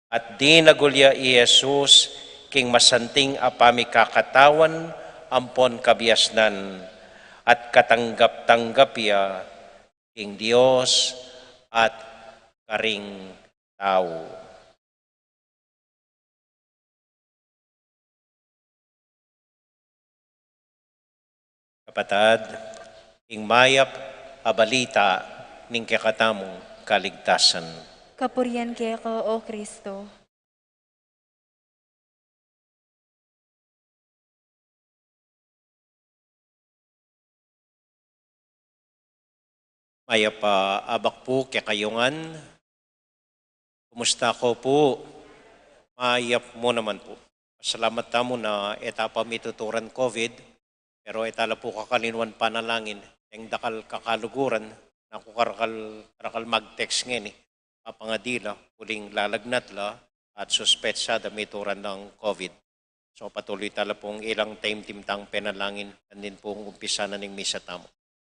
at dinagul ya i Jesus king masanting a pamikakatawan ampon kabiasnan, at katanggap-tanggap ya king Dios at karing tau. Kapatad, ing mayap a balita ning kekatamung kaligtasan. Kapurian keka, O Kristo. Mayap a abak pu kekayu ngan. Kumusta ko pu? Mayap mu naman pu. Salamat tamu na e ta pa mituturan COVID, pero e ta la pu kakalinuan panalangin. Deng dakal kakaluguran, naku karakal, karakal mag-text ngeni, papangadi la, uling lalagnat la, at suspetsa da mituran nang COVID. So, patuloy ta la pung ilang taimtim tang penalangin, andin pung umpisa na ning misa tamu.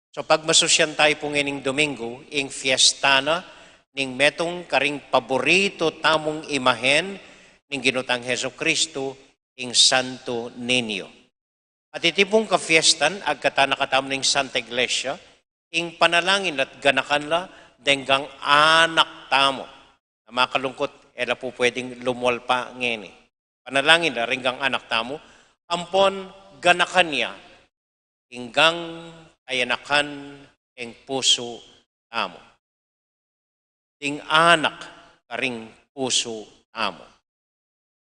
So, pagmasusyan tayu pu ngening Domingo, ing fiesta na ning metung karing paboritu tamung imahen ning Ginu tang Jesucristo, ing Santo Niño. At iti pung kafiestan, agkatan na katamu ning Santa Iglesia, ing panalangin la't ganakan la deng anak tamu. Na makalungkut, e la pu pwedeng lumual pa ngeni. Panalangin la ring anak tamu, ampon ganakan ya ing kayanakan king pusu tamu. Ding anak karing pusu tamu.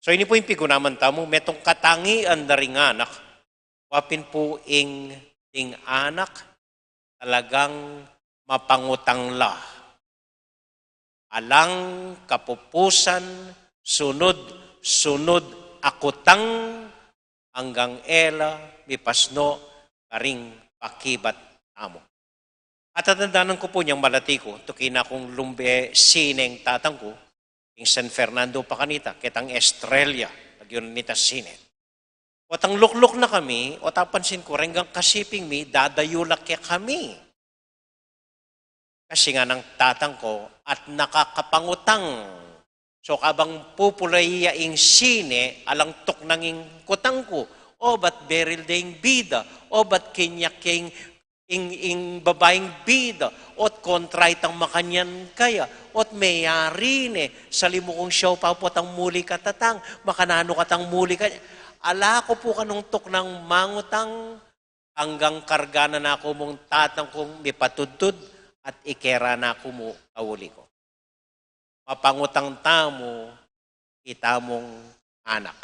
So, ini pu ing pigunaman tamu, metung katangian da ring anak, wa pin pu ing ding anak talagang mapangutang la. Alang kapupusan, sunud-sunud a kutang anggang e la mipasno karing pakibat tamu. At tatandanan ku pu inyang malati ku, tuki na kung lumbe sine ing tatang ku, ing San Fernando pa kanita, ketang Estrella, lagyu na nita sine. Otang lukluk na kami, ot apansin ku, renggang kasiping mi, dadayu la kekami. Kasi ngana ning tatang ku, at nakakapangutang So, kabang pupulay ya ing sine, alang tuknang ing kutang ku, o ba't beril de ing bida, o ba't kinyak ya ing, ing, ing babaing bida, o't kontra itang makanyan kaya, o't meyari ne, sali mu kung siya pa pu tang muli ka tatang, makananu ka tang muli ka, ala ku pu kanung tuknang mangutang, anggang karga na na ku mung tatang kung mipatudtud at ikera na ku mu kauli ku. Mapangutang tamu itamung anak.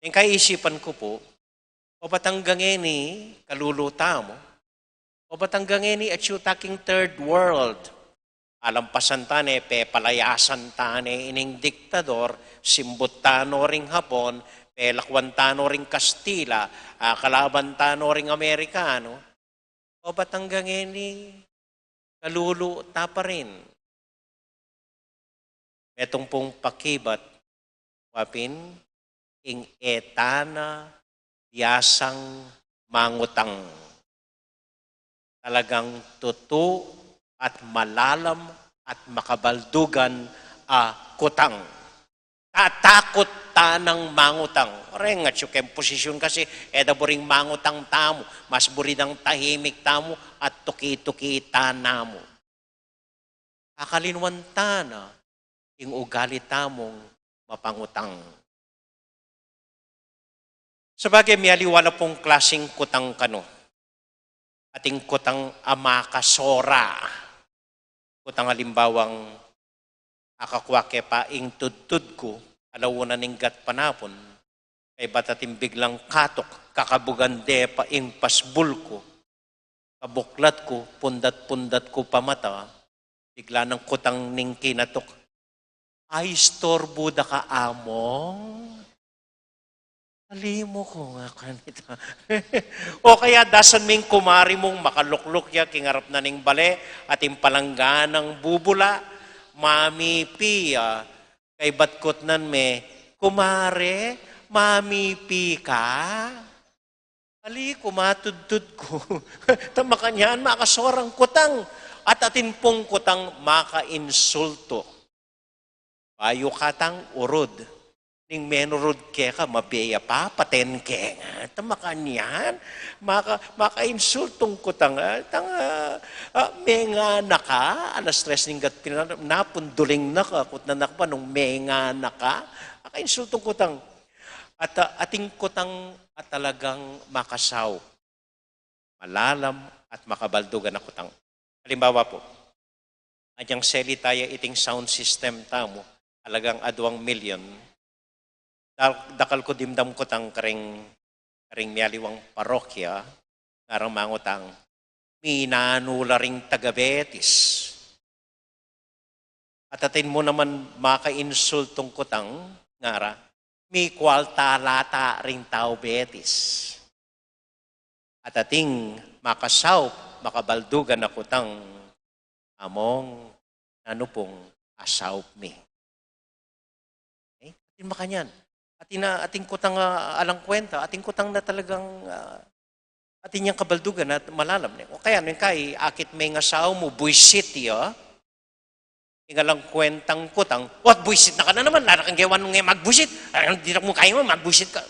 Ing kaisipan ku pu, o ba't anggang ngeni kalulu tamu, o ba't anggang ngeni atyu ta king third world, alampasan ta ne, pepalayasan ta ne ining diktador, simbut ta no ring Hapon, pelakwan ta no ring Kastila, a, kalaban ta no ring Amerikano, o ba't anggang ngeni kalulu ta pa rin. Metung pung pakibat, wa pin, ing e ta na biasang mangutang. Talagang tutu at malalam at makabaldugan a kutang. Tatakut ta nang mangutang. Oreng atyu keng posisyun kasi, e da buring mangutang tamu, mas buri dang tahimik tamu at tuki-tuki ta namu. Akalinuan ta na ing ugali tamung mapangutang. Sabagay, mialiwa la pung klasing kutang kanu. Ating kutang a makasora. Kutang alimbawang akakua ke pa ing tudtud ku, ala una ning gatpanapun, kaybat ating biglang katuk, kakabugan de pa ing pasbul ku, kabuklat ku, pundat-pundat ku pa mata, bigla nang kutang ning kinatuk, "Ay, istorbu da ka, Among?" Alimu ku nga kanita. O kaya dasan ming kumari mung makalukluk ya king arap na ning bale, ating palangganang bubula, mamipi ya, kaybat kutnan me, "Kumare, mamipi ka?" Ali ku, matudtud ku. Ta makanyan, makasorang kutang. At atin pung kutang makainsulto. Bayu katang urud. Ning menurud keka, mabie ya pa, paten ke nga. Ta makanyan, maka, makainsultung kutang, ah, tang, ah, ah, mengana ka, alas tres ning gatpanapun, duling na ka, kutnan na ka pa nung mengana ka, makainsultung kutang. At, ah, ating kutang at talagang makasaup, malalam at makabaldugan a kutang. Halimbawa pu, anyang selita ya iting sound system tamu, alagang aduang milyon, da-, dakal ku dimdam kutang karing, karing mialiwang parokya, ngarang mangutang, "Minanu la ring taga Betis?" At atin mu naman makainsultung kutang, ngara, "Mikwalta la ta ring tau Betis?" At ating makasaup, makabaldugan a kutang, "Among, nanu pung asaup mi?" Eh, atin makanyan. Atin na, ating kutang, ah, alang kwenta, ating kutang na talagang, ah, atin yang kabaldugan at malalam ne. O kaya, nung kai, akit me ing asaup mu, buisit ya. Ing alang kwentang kutang, "Wat, buisit na ka na naman, ala na kang gewa nung e magbuisit. Ay, di na mu kaya mo, magbuisit ka."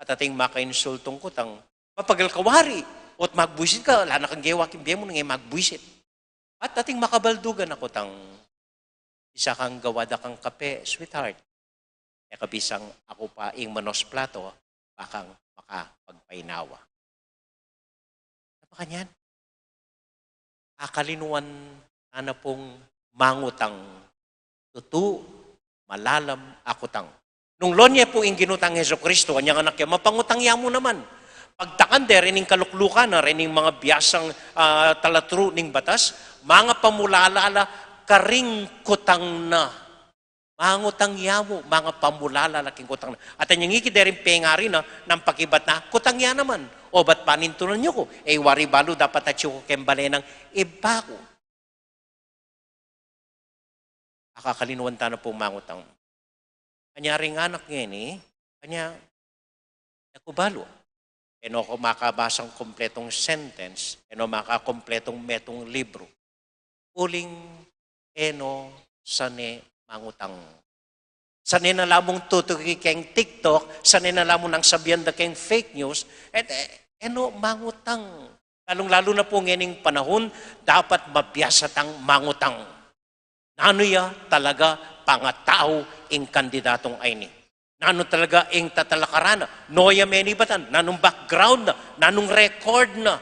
At ating makainsultung kutang, "Mapagal ka wari, ot magbuisit ka, ala na kang gewa king bie mu nung e magbuisit." At ating makabaldugan a kutang, "Bisa kang gawa da kang kape, sweetheart. E ka bisang aku pa ing manos plato, bakang makapagpainawa." Makanyan, akalinuan ta na pung mangutang, tutu, malalam a kutang. Nung lonye pu ing Ginu tang Jesucristo, anyang anak ya, "Mapangutang ya mu naman." Pagtakan de rening kaluklukan na, rening mga biasang, ah, talaturu ning batas, mangapamulala la karing kutang na. "Mangutang ya mu," mangapamulala la king kutang na. At anyang ikit de ring pengari na, nang pakibat na, "Kutang ya naman. O ba't panintunan yu ku? E wari balu dapat atyu ku keng bale nang ibpa ku." Akakalinuan ta na pung mangutang. Anyari ing anak ngeni, anya, e ku balu. E no ku makabasang kumpletung sentence, e no makakumpletung metung libru. Uling e no sa ne mangutang. Sa ne na la mung tutuki keng TikTok, sa ne na la mung nang sabian da keng fake news, e, e, e no mangutang. Lalung-lalu na pu ngening panahun, dapat mabiasa tang mangutang. Nanu ya talaga pangatau ing kandidatong ayni? Nanu talaga ing tatalakaran na? No ya menibatan? Nanung background na? Nanung record na?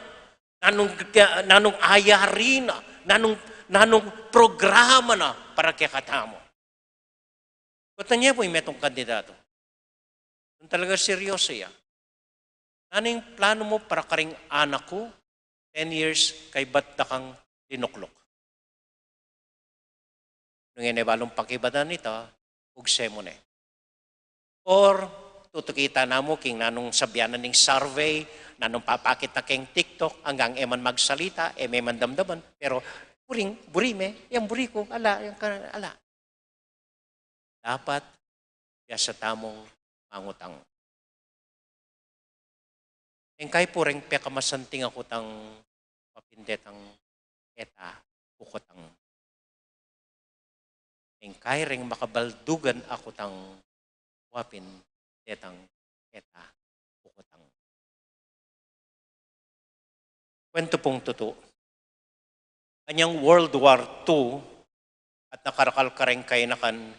Nanung, nanung ayari na? Nanung, nanung programa na para kekatamu? Kutan ye pu ing metung kandidato. Nung talaga seryoso ya. Nanu ing planu mu para karing anak ku, ten years kaybat da kang linukluk? Nung e ne balung pakibatan ita, ugse mu ne. Or, tutuki ta namu king nanung sabian na ning survey, nanung papakit na keng TikTok, anggang e man magsalita, e me man damdaman, pero buring, buri me, yang buri ku, ala, yang ka-, ala. Dapat biasa tamung mangutang. Ing kai pu reng pekamasanting a kutang, wapin detang e ta pukutang. Ing kai reng makabaldugan a kutang, wapin detang e ta pukutang. Kwentu pung tutu. Anyang World War Two, at nakarakal kareng kayanakan,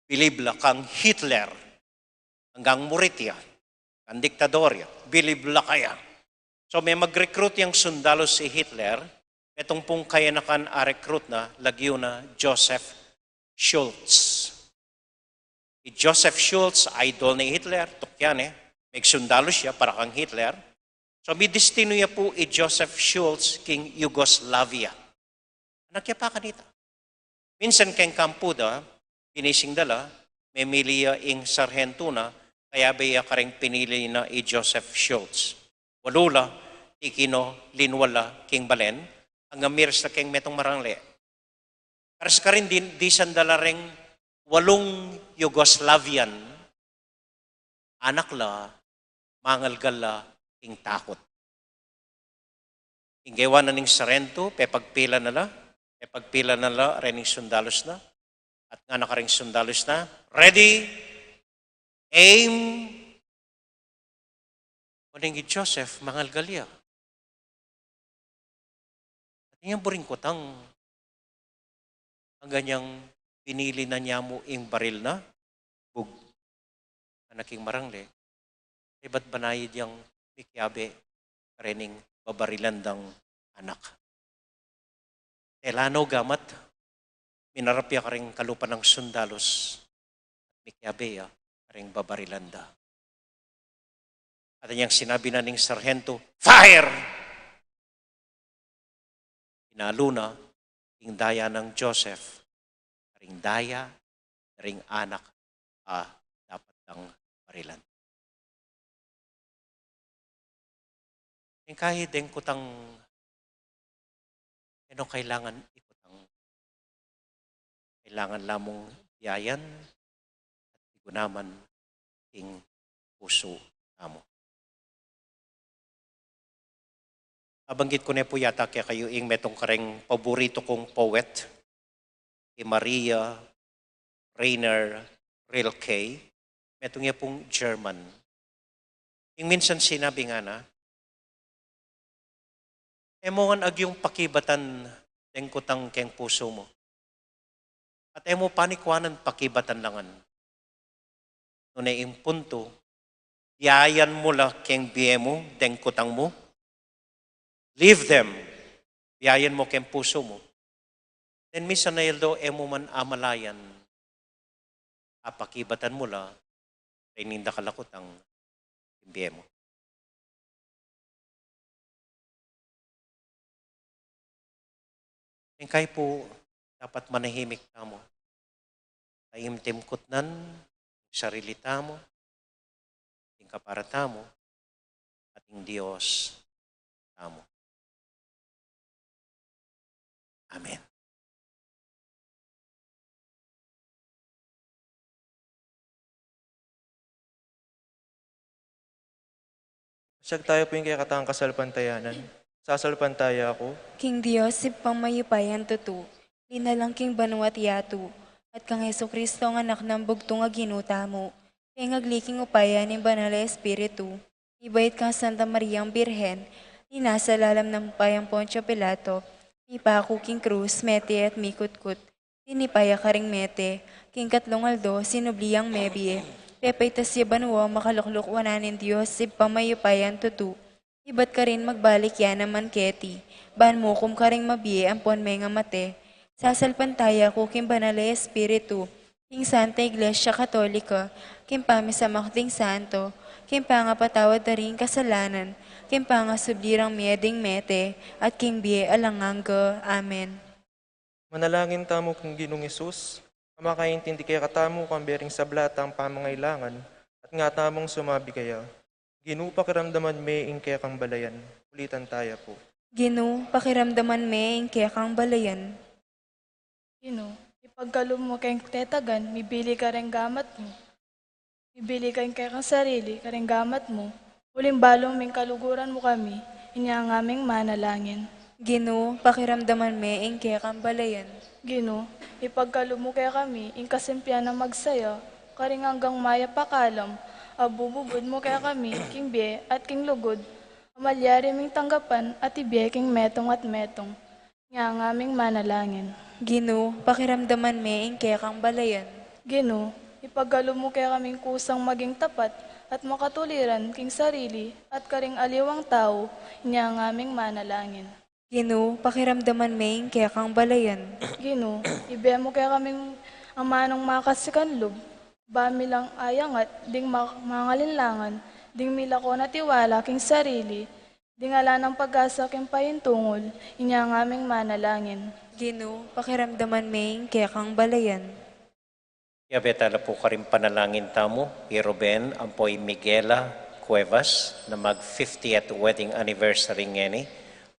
bilib la kang Hitler. Anggang murit ya, kang diktador ya, bilib la kaya. So, me mag-recruit yang sundalus i Hitler, metung pung kayanakan a recruit na, lagyu na Joseph Schultz. I Joseph Schultz, idol ne i Hitler, tukyan ne, megsundalus ya para kang Hitler. So, midistinu ya pu i Joseph Schultz king Yugoslavia. Anak ya pa kanita. Minsan keng kampu da, ginising da la, memili ya ing sarhentu na, kayabe ya kareng pinili na i Joseph Schultz. Walu la, tiki no linwal la king balen, anggang miras la keng metung marangle. Karas karin din, disan da la reng walung Yugoslavian, anak la, mangalgal la king takut. Ing gewa na ning sarhentu, pepagpila na la, pepagpila na la rening sundalus na, at ngana kareng sundalus na, "Ready, aim." Uling i Joseph, mangalgal ya. At inyang buring kutang, anggang inyang pinili na niya mu ing baril na, bug, anak ing marangle, ibat banayad yang mikiabe karening babarilan dang anak. Tela no gamat, minarap ya karing kalupa nang sundalus, mikiabe ya karing babarilan da. At inyang sinabi na ning sarhentu, "Fire!" Inalu na ing daya nang Joseph, karing daya, karing anak, a dapat dang barilan. Ing kai deng kutang, e no kailangan ikutang. Kailangan la mung biayan at igunaman ing pusu tamu. Abanggit ku ne pu yata kekayu ing metung kareng paboritu kung poet, i Maria Rainer Rilke, metung ya pung German. Ing minsan sinabi ngana, "E mu ngan agyung pakibatan deng kutang keng pusu mu. At e mu panikuanan pakibatan la ngan. Nune ing puntu, biayan mu la keng bie mu deng kutang mu. Leave them. Biayan mu keng pusu mu. Then minsan a aldo e mu man amalayan, apakibatan mu la rening dakal a kutang king bie mu." Ing kai pu dapat manahimik tamu. Taimtim kutnan ing sarili tamu, ing kapara tamu, at ing Dios tamu. Amen. Siyag tayo pu ing kekatang kasalpantayanan. Sasalpantaya ku king Dios, Ibpang mayupayang tutu. linalang king banua't yatu, at kang Jesucristo, a Anak nang bugtung a Ginu tamu, pengagli king upaya ning Banal a Espiritu, mibait kang Santa Mariang Birhen, linasa lalam ning upayang Poncio Pilato, mipaku king krus, mete at mikutkut, tinipa ya karing mete, king katlung aldo sinubli yang mebie, pepaitas ya banua, makalukluk wanan ning Dios Ibpang mayupayang tutu, ibat karin magbalik ya naman keti, ban mukum karing mabie ampon mengamate. Sasalpantaya ku king Banal a Espiritu, king Santa Iglesia Katolika, king pamisamak ding santo, king pangapatawad da ring kasalanan, king pangasubli rang mie ding mete, at king bie alang angga. Amen. Manalangin tamu king Ginung Jesus, a makaintindi kekatamu kambe ring sabla tang pamangailangan, at nga tamung sumabi keya, Ginu, pakiramdaman me ing kekang balayan. Ulitan taya pu. Ginu, pakiramdaman me ing kekang balayan. Ginu, ipagkalub mu keng tetagan, mibili kareng gamat mu. Mibili keng kekang sarili kareng gamat mu. Uling balu ming kaluguran mu kami, inya ngaming manalangin. Ginu, pakiramdaman me ing kekang balayan. Ginu, ipagkalub mu kekami ing kasimpian a magsaya, karing anggang mayap a kalam, a bububud mu kekami king bie at king lugud, a malyari ming tanggapan at ibie king metung at metung. Inya ngaming manalangin. Ginu, pakiramdaman me ing kekang balayan. Ginu, ipagkalub mu kekaming kusang maging tapat at makatuliran king sarili at karing aliwang tau, inya ngaming manalangin. Ginu, pakiramdaman me ing kekang balayan. Ginu, ibie mu kekaming amanung makasikanlub, ba mi lang ayangat ding ma-, mangalinlangan, ding milako na tiwala king sarili, ding ala nang pag-asa king paintungul, inya ngaming manalangin. Ginu, pakiramdaman me ing kekang balayan. Yabe tala pu karing panalangin tamu, i Ruben ampo i Miguela Cuevas, na mag fiftieth wedding anniversary ngeni,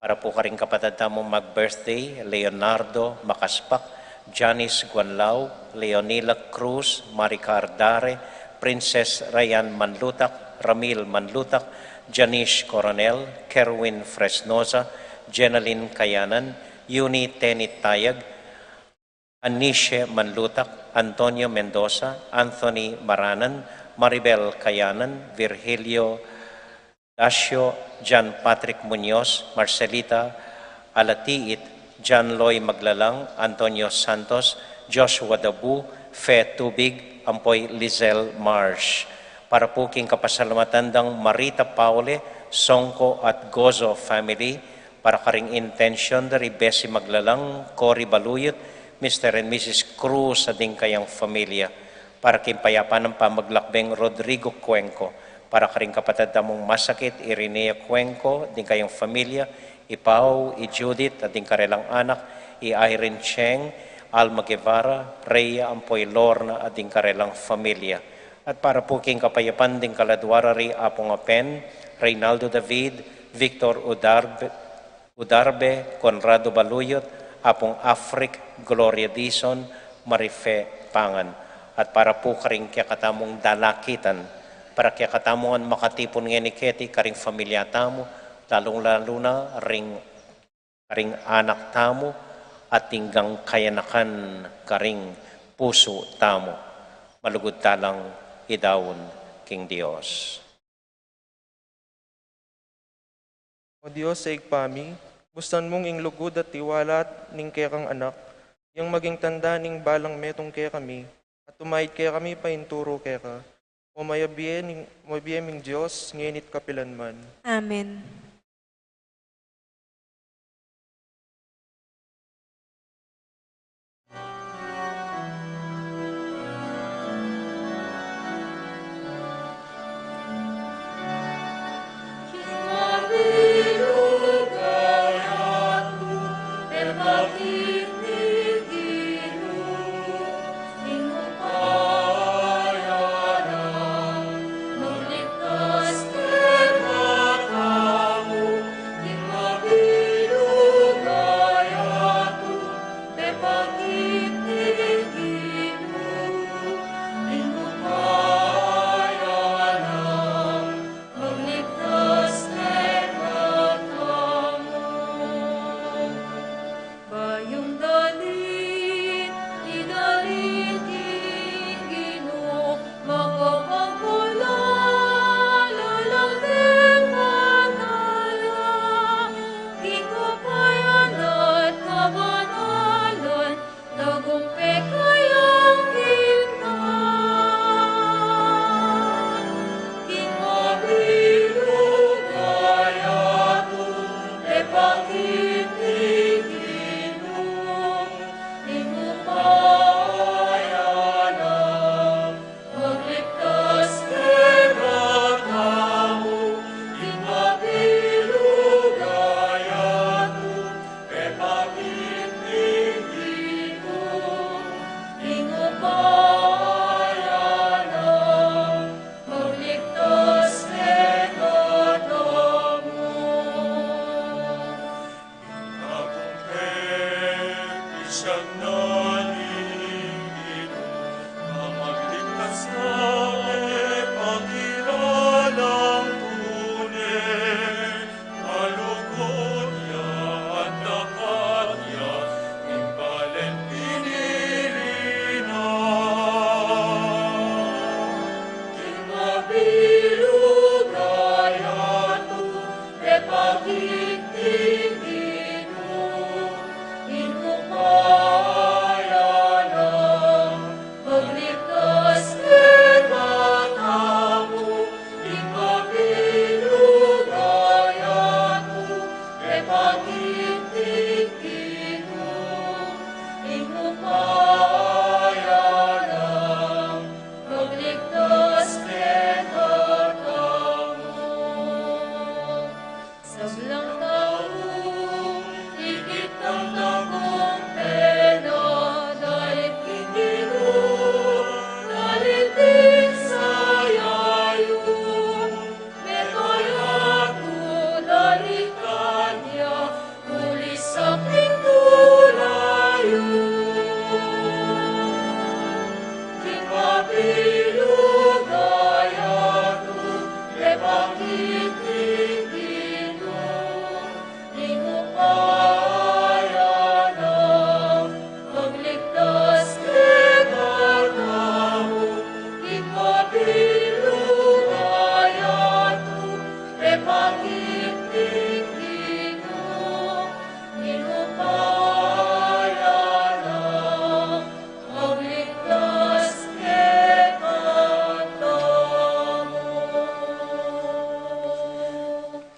para pu karing kapatad tamu mag-birthday, Leonardo Macaspac, Janice Guanlao, Leonila Cruz, Maricar Dare, Princess Rayan Manlutac, Ramil Manlutac, Janice Coronel, Kerwin Fresnoza, Jenaline Kayanan, Euni Tenit Tayag, Anice Manlutac, Antonio Mendoza, Anthony Maranan, Maribel Kayanan, Virgilio Dasio, John Patrick Muñoz, Marcelita Alatiit, John Loy Maglalang, Antonio Santos, Joshua Dabu, Fe Tubig, ampo i Lizelle Marsh. Para pu king kapasalamatan dang Marita Paule, Songco at Gozo family, para karing intention da ri Bessie Maglalang, Cory Baluyot, Mister and Missus Cruz at ding kayang familia, para king payapan nang pamaglakbeng Rodrigo Cuenco, para karing kapatad tamung masakit, Irinea Cuenco, ding kayang familia, i Pau, i Judith, at ding karelang anak, i Irene Cheng, Alma Guevara, Rhea, ampo i Lorna, at ding karelang familia. At para pu king kapayapan ding kaladua ra ri Apung Apen, Reynaldo David, Victor Udarbe, Udarbe, Conrado Baluyot, Apung Afrik, Gloria Dizon, Marife Pangan. At para pu karing kekatamung dalakitan, para kekatamu ngan makatipun ngeni keti karing familia tamu, lalung-lalu na ring, karing anak tamu, at ding kayanakan karing pusu tamu. Malugud talang idaun king Dios. O Dios a Ibpa mi, bustan mung ing lugud at tiwala ning kekang Anak, yang maging tanda ning balang metung kekami, at tumaid kekami painturu keka. O mayabie ning, mayabie ming Dios, ngeni't kapilan man. Amen. Siya na ning Ginu, a magligtas na, e pakilalang tune, a lugud ya at tapat ya, ing balen pinili na. King mabilug a yatu, e pakit king Ginu, ing upaya na magligtas kekatamu. King mabilug a yatu, e pakit king Ginu, ing upaya na magligtas kekatamu. Sablang tau, ikit tang tagumpay na dalit king Ginu, dalit king sayayu, mekayatu dalit kanya, uli sa king tulayu. King mabilug a yatu, e pakit king Ginu, ing upaya na magligtas kekatamu. King mabilug a yatu, e pakit king Ginu, ing upaya na magligtas kekatamu.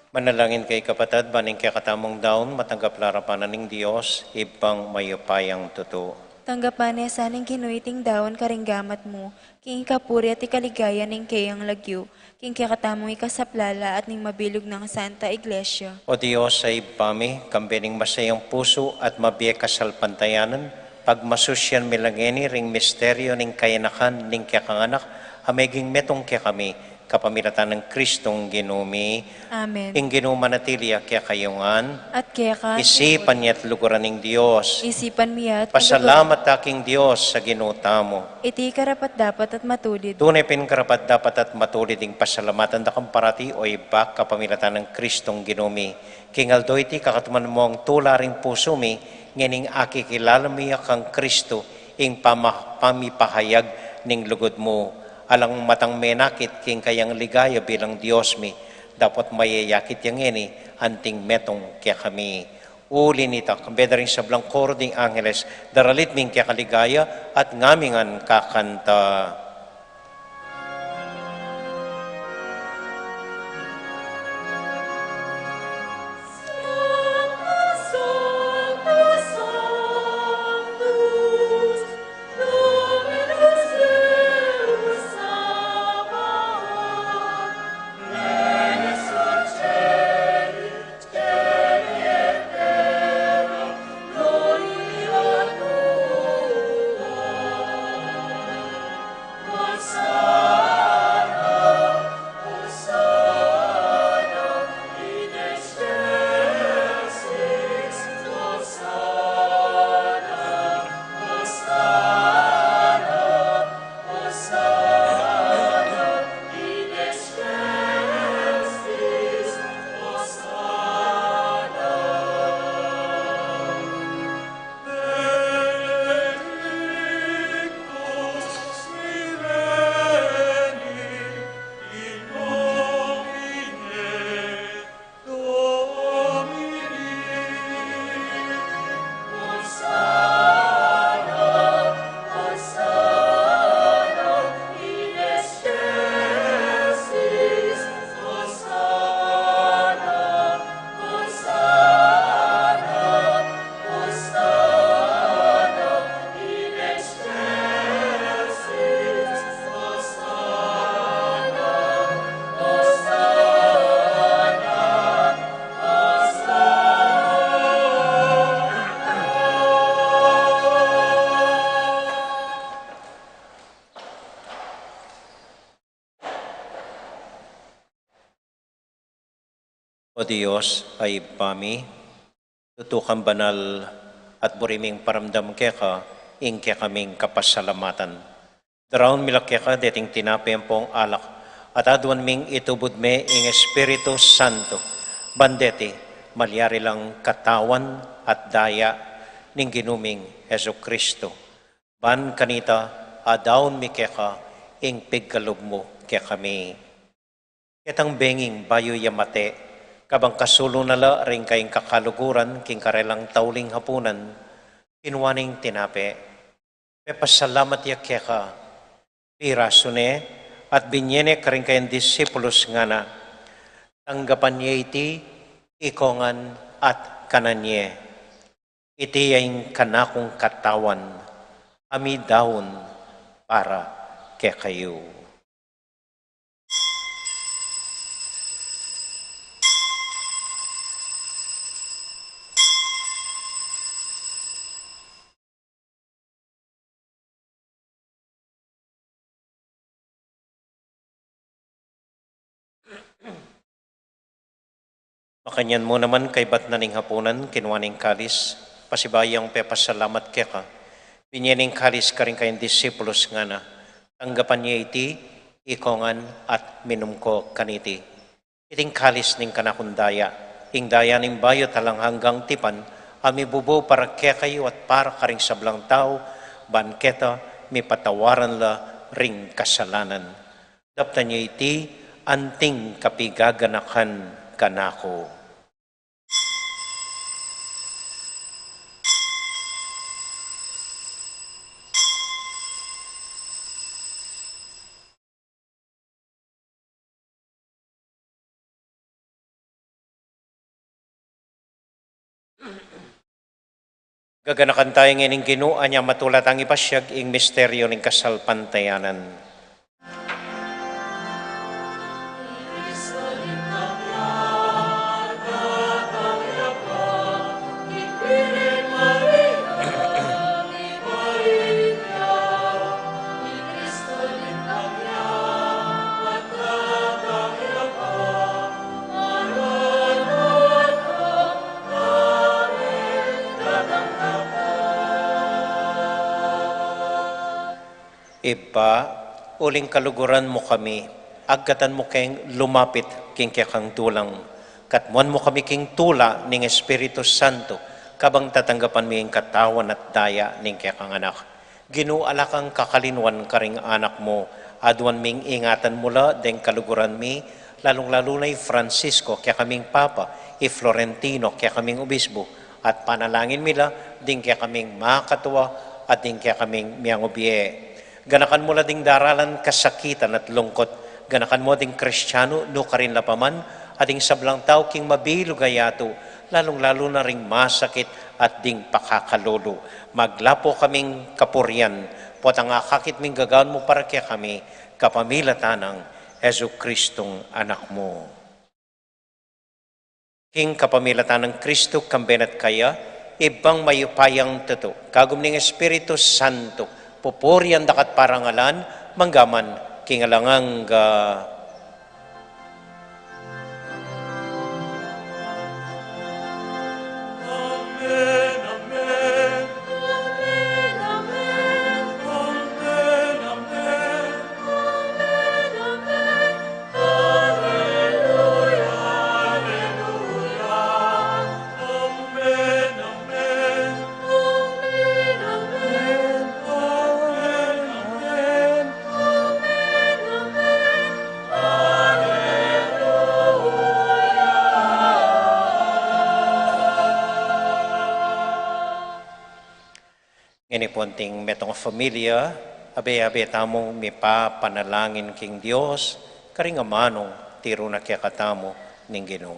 Manalangin kayu, kapatad, ban ing kekatamung daun matanggap la arapan na ning Dios, Ibpang mayupayang tutu. Tanggapan na sa ning Ginu iting daun karing gamat mu, king ikapuri at ikaligaya ning keyang lagyu, king kekatamung ikasaplala at ning mabilug nang Santa Iglesia. O Dios a Ibpa mi, kambe ning masayang pusu at mabie kasalpantayanan, pagmasusyan mi la ngeni ring misteryu ning kayanakan ning kekang Anak, a meging metung kekami, kapamilatan nang Kristong Ginu mi. Amen. Ing Ginu manatili ya kekayu ngan. At keka. Isipan ya't luguran ning Dios. Isipan mi ya't. Pasalamat ta king Dios a Ginu tamu. Iti karapat-dapat at matulid. Tune pin karapat-dapat at matulid ing pasalamatan da kang parati, o Ibpa, kapamilatan nang Kristong Ginu mi. King aldo iti, kakatuman mung tula ring pusu mi, ngening akikilala mi ya kang Kristo, ing pama-, pamipahayag ning lugud mu. Alang matang menakit king kayang ligaya bilang Dios mi, dapot mayayakit ya ngeni anting metung kekami. Uli na nita, kambe da ring sablang koro ding angeles, daralit mi ing kekaligaya at ngamingan kakanta. O Dios a Ibpa mi, tutu kang banal at buri ming paramdam keka ing kekaming kapasalamatan. Daraun mi la keka deting tinape ampong alak, at aduan ming itubud me ing Espiritu Santo, ban deti malyari lang katawan at daya ning Ginu ming Jesucristo. Ban kanita, adaun mi keka ing pigkalub mu kekami. Ketang benging bayu ya mate, kabang kasulu na la ring kayang kakaluguran king karelang tauling hapunan, kinua neng tinape, pepasalamat ya keka, pirasu ne, at binye ne karing kayang disipulus, ngana, tanggapan ye iti, ikongan at kanan ye. Iti ya ing kanakung katawan, a midaun para kekayu. Makanyan mu naman kaybat na ning hapunan, kinua ne ing kalis, pasibayu yang pepasalamat keka, binye ne ing kalis karing kayang disipulus, ngana, tanggapan ye iti, ikongan at minum ko kaniti. Iti ing kalis ning kanakung daya, ing daya ning bayu at alang anggang tipan, a mibubu para kekayu at para karing sablang tau, ban keta mipatawaran la ring kasalanan. Daptan ye iti anting kapigaganakan kanaku. Gaganakan taya ngeni ing Ginu, anya matula tang ipasyag ing misteryu ning kasalpantayanan. Ibpa, uling kaluguran mu kami, agkatan mu keng lumapit king kekang dulang, katmuan mu kami king tula ning Espiritu Santo, kabang tatanggapan mi ing katawan at daya ning kekang Anak. Ginu, ala kang kakalinuan karing anak mu, aduan ming ingatan mu la deng kaluguran mi, lalung-lalu na i Francisco, kekaming Papa, i Florentino, kekaming Obispo, at panalangin mi la ding kekaming makatua at ding kekaming miangubie. Ganakan mu la ding daralan kasakitan at lungkot, ganakan mu ding Kristianu, nukarin la pa man, at ding sablang tau king mabilug a yatu, lalung-lalu na ring masakit at ding pakakalulu. Maglapu kaming kapurian, potang akakit ming gagawan mu para kekami, kapamilatan nang Jesucristong Anak mu. King kapamilatan nang Kristo, kambe na at kaya, Ibpang mayupayang tutu, kagum ning Espiritu Santo, pupurian da ka at parangalan, mangga man king alang angga. Ngeni pu anting metung a familia, abe-abe tamung mipapanalangin king Dios, karing amanung tiru na kekatamu ning Ginu.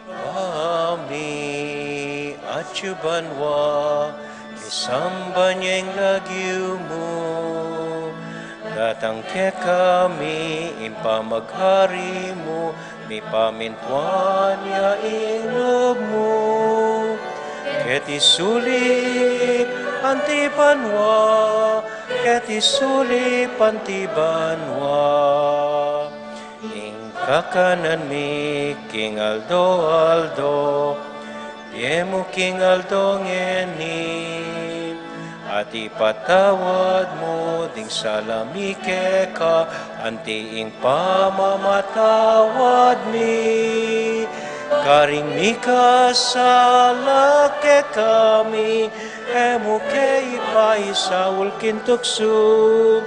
Ibpa mi, atsu ka banua, misamban ya ing lagyu mu, Datang kekami ing pamaghari mu, mipamintuan ya ing lub mu. Keti sulip anti banua, keti sulip anti banua. Ing kakanan mi king aldo-aldo, ibie mu king aldo ngeni, at ipatawad mu ding sala mi keka, anti ing pamamatawad mi karing mikasala kekami, e mu ke ipaisaul king tuksu,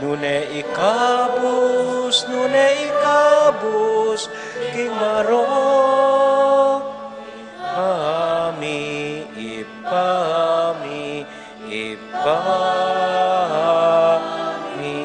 nune ikabus, nune ikabus king marok. Ibpa mi, Ibpa mi, Ibpa mi.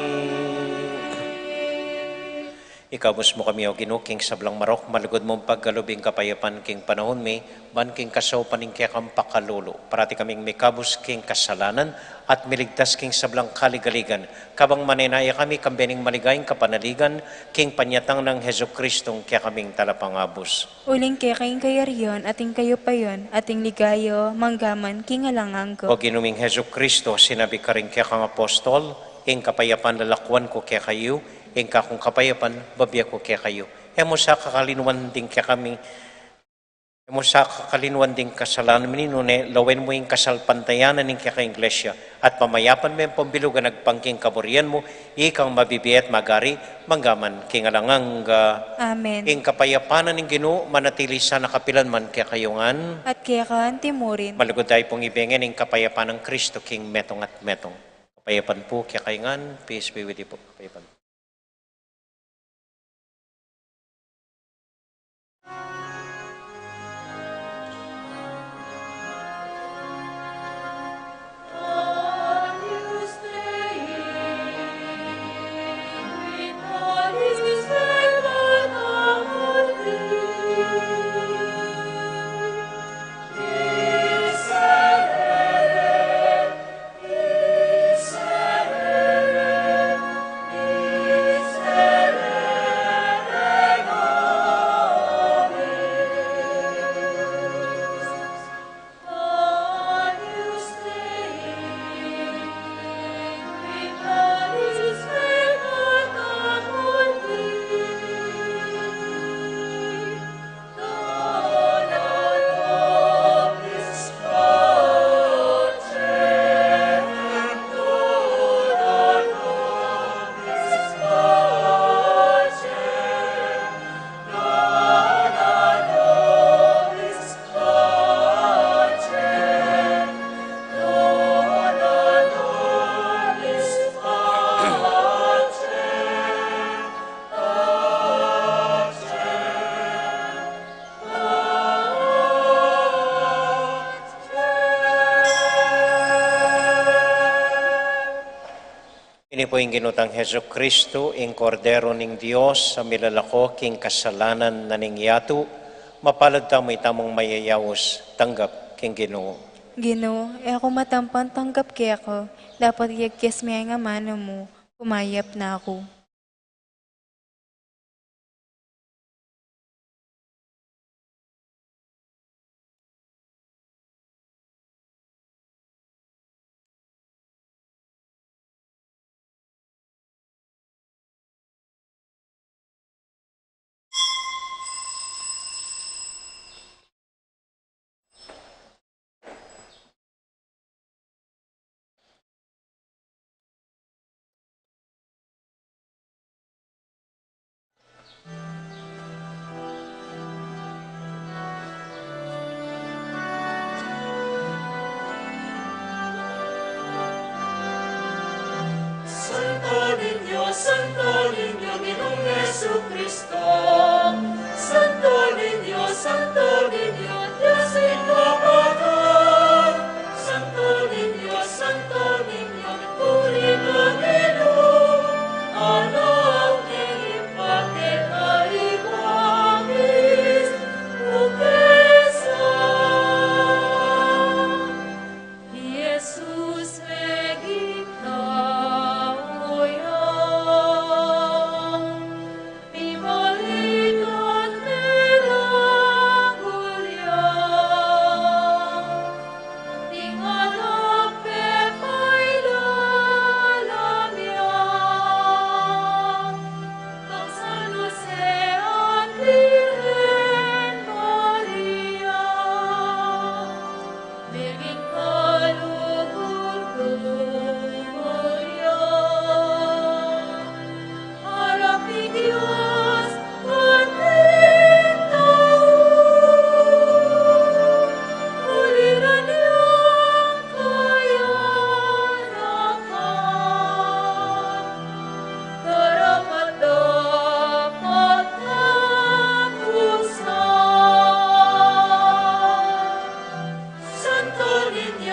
Ikabus mu kami, O Ginu, king sablang marok, malugud mung pagkalub ing kapayapan king panaun mi, ban king kasaupan ning kekang pakalulu, parati kaming mikabus king kasalanan, at miligtas king sablang kaligaligan, kabang manenaya kami kambe ning maligayang kapanaligan, king panyatang nang Jesucristong kekaming Talapangabus. Uling keka ing kayarian, at ing kayupayan, at ing ligaya, mangga man king alang angga. O Ginu ming Jesucristo, sinabi karing kekang apostol, ing kapayapan lalakuan ku kekayu, ing kakung kapayapan bibie ku kekayu. E mu sa kakalinuan ding kekami, e mu sa kakalinuan ding kasalanan mi, nune lawen mu ing kasalpantayanan ning kekang Iglesia, at pamayapan me pambilugan agpang king kaburian mu, ikang mabibie at magari, mangga man king alang angga. Amen. Ing kapayapan ning Ginu manatili sana kapilan man kekayu ngan. At keka anti murin. Malugud tamu pung ibie ngan ing kapayapan nang Kristo king metung at metung. Kapayapan pu kekayu ngan, peace be with you pu. Kapayapan. Ini pu ing Ginu tang Jesucristo, ing Kordero ning Dios, a milalako king kasalanan na ning yatu. Mapalad tamu, itamung mayayaus, tanggap king Ginu. Ginu, e ku matampan tanggap keka, dapot iyagkas me ing amanu mu, kumayap na ku. Santo Niño, Santo Niño, Ginung Jesucristo. Santo Niño, Santo Niño, Dios ing Kapatad. Santo Niño, Santo Niño, puri na Ginu, anak ni Pakitabis, Bukesa. Jesus, meging tau ya. Meging kaluguran ya harap ning Dios at ning tau, uliran yang kayarapan, karapat-dapat tapusan. Santo Niño,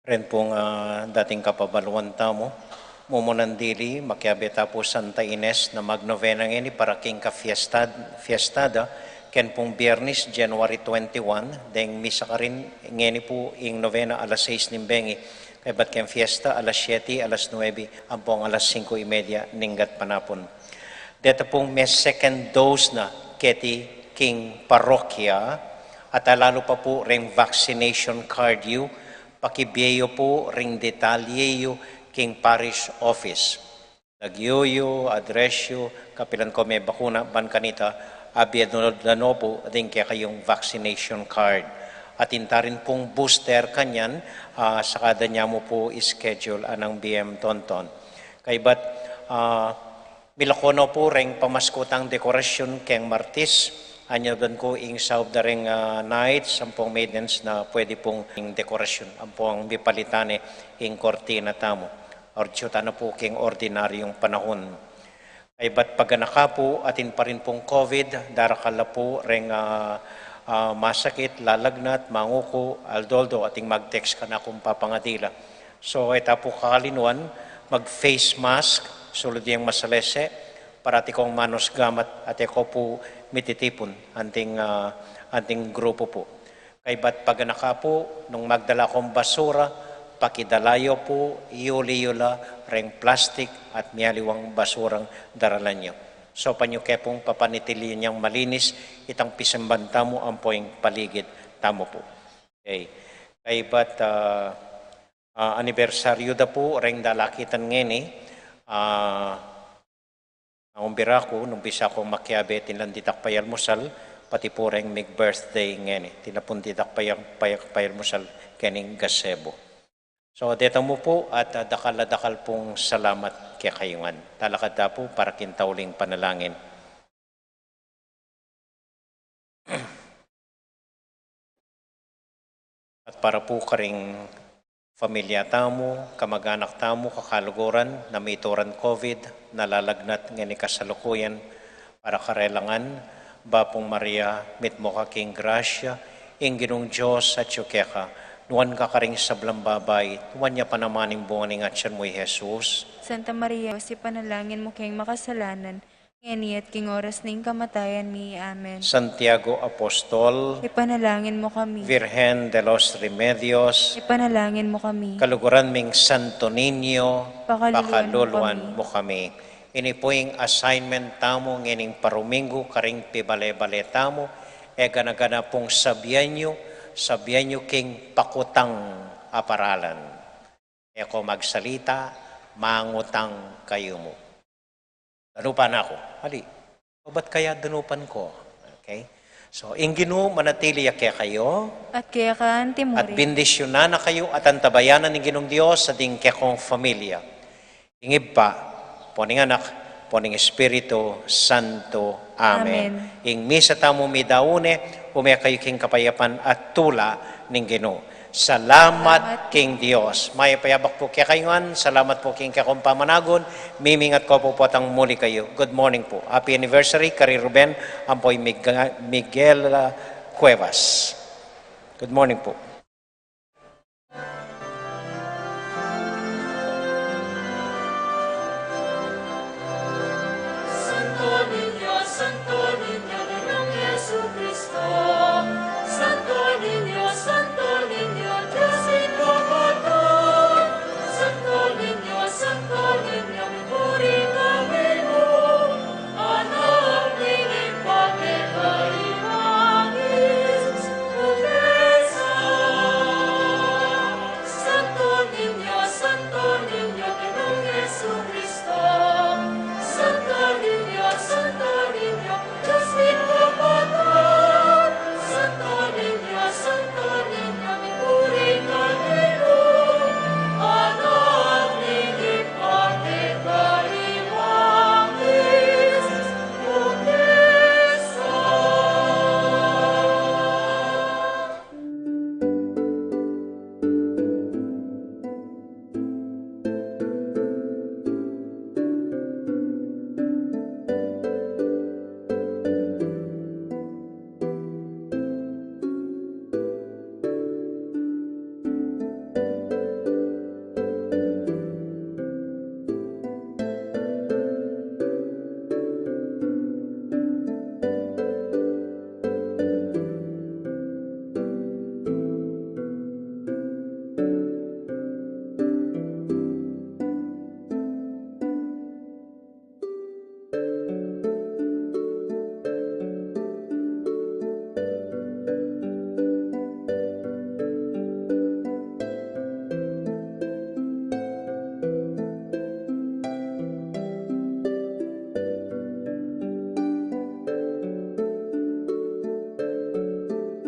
Ren pung, ah, dating kapabaluan tamu, mumunan dili, makiabe ta pu Santa Ines na magnovena ngeni para king kafiesta, fiesta da, ken pung Biernes, January twenty-one, deng misa karin ngeni pu ing novena alas sais ning bengi, kaybat keng fiesta alas siete, alas nuebe, ampong alas singko y media ning gatpanapun. Deta pung me second dose na keti king parokya, at lalu pa pu reng vaccination card yu, pakibie yu pu ring detalye yu king parish office. Lagyu yu, address yu, kapilan ko me bakuna, ban kanita, abie da no pu ding kekayung vaccination card. At inta rin pung booster kanyan, ah, saka da ne mu pu schedule anang B M Tonton. Kaybat, ah, milako no pu reng pamasku tang dekorasyon keng Martis, anyawdan ku ing saup da reng, ah, knights ampong maidens na pwede pung ing dekorasyon ampong mipalitan ne ing kortina tamu. Atyu tana pu king ordinaryung panahun. Kaybat paganaka pu, atin pa rin pung COVID, darakal la pu reng, ah, ah, masakit, lalagnat, manguku, aldo-aldo, atin mag-text kanakung papangadila. So, e ta pu kakalinuan, mag-face mask, sulud yang masalese, parati kong manus gamat, at e ko pu mititipun anting, ah, anting grupu pu. Kaybat paganaka pu, nung magdala kong basura, pakidala yu pu, yuli yu la reng plastik at mialiwang basurang daralan yu. Saupan yu ke pung papanatili yang malinis itang pisamban tamu ampo ing paligid tamu pu. Okay. Kaybat, ah, ah, anibersaryu da pu reng dalakitan ngeni, ah, Nangumbira ku, nung bisa kung makiabe, atin lang ditak payalmusal, pati pu reng mig-birthday ngeni. Atin la pung ditak payal-, payal-, payalmusal kening gazebo. So, deta mu pu at, ah, dakal a dakal pung salamat kekayu ngan. Talakad ta pu para king tauling panalangin. At para pu karing familia tamu, kamag-anak tamu, kakaluguran, na mituran COVID, nalalagnat ngeni kasalukuyan, para karela ngan, Bapu Maria, mitmu ka king grasya, ing Ginung Dios atyu keka, nuan ka karing sablang babai, nuan ya pa naman ing bunga ning atyan mu, i Jesus. Santa Maria, ipanalangin mu keng makasalanan, ngeni at king oras ning kamatayan mi. Amen. Santiago Apostol, ipanalangin mu kami. Virgen de los Remedios, ipanalangin mu kami. Kaluguran ming Santo Niño, pakaluluan mu kami. Ini pu ing assignment tamu ngening paruminggu karing pibale-bale tamu, e gana-gana pung sabian yu, sabian yu king pakutang a paralan. E ko magsalita, mangutang kayu mu. Danupan na ku. Ali, o bat kaya danupan ko? Okay? So, ing Ginu manatili ya kekayu. At keka anti mu rin. At bendisyunan na kayu at antabayanan ning Ginung Dios sa ding kekong familia. Ing Ibpa, ampo ning Anak, ampo ning Espiritu Santo. Amen. Amen. Ing misa tamu midaun ne, ume kayu king kapayapan at tula ning Ginu. Salamat king Dios. Mayap a yabak pu kekayu ngan, salamat pu king kekong pamanagun, mimingat ko pu potang muli kayu. Good morning pu. Happy anniversary kari Ruben, ampo i Mig-, Miguel, ah, Cuevas. Good morning pu.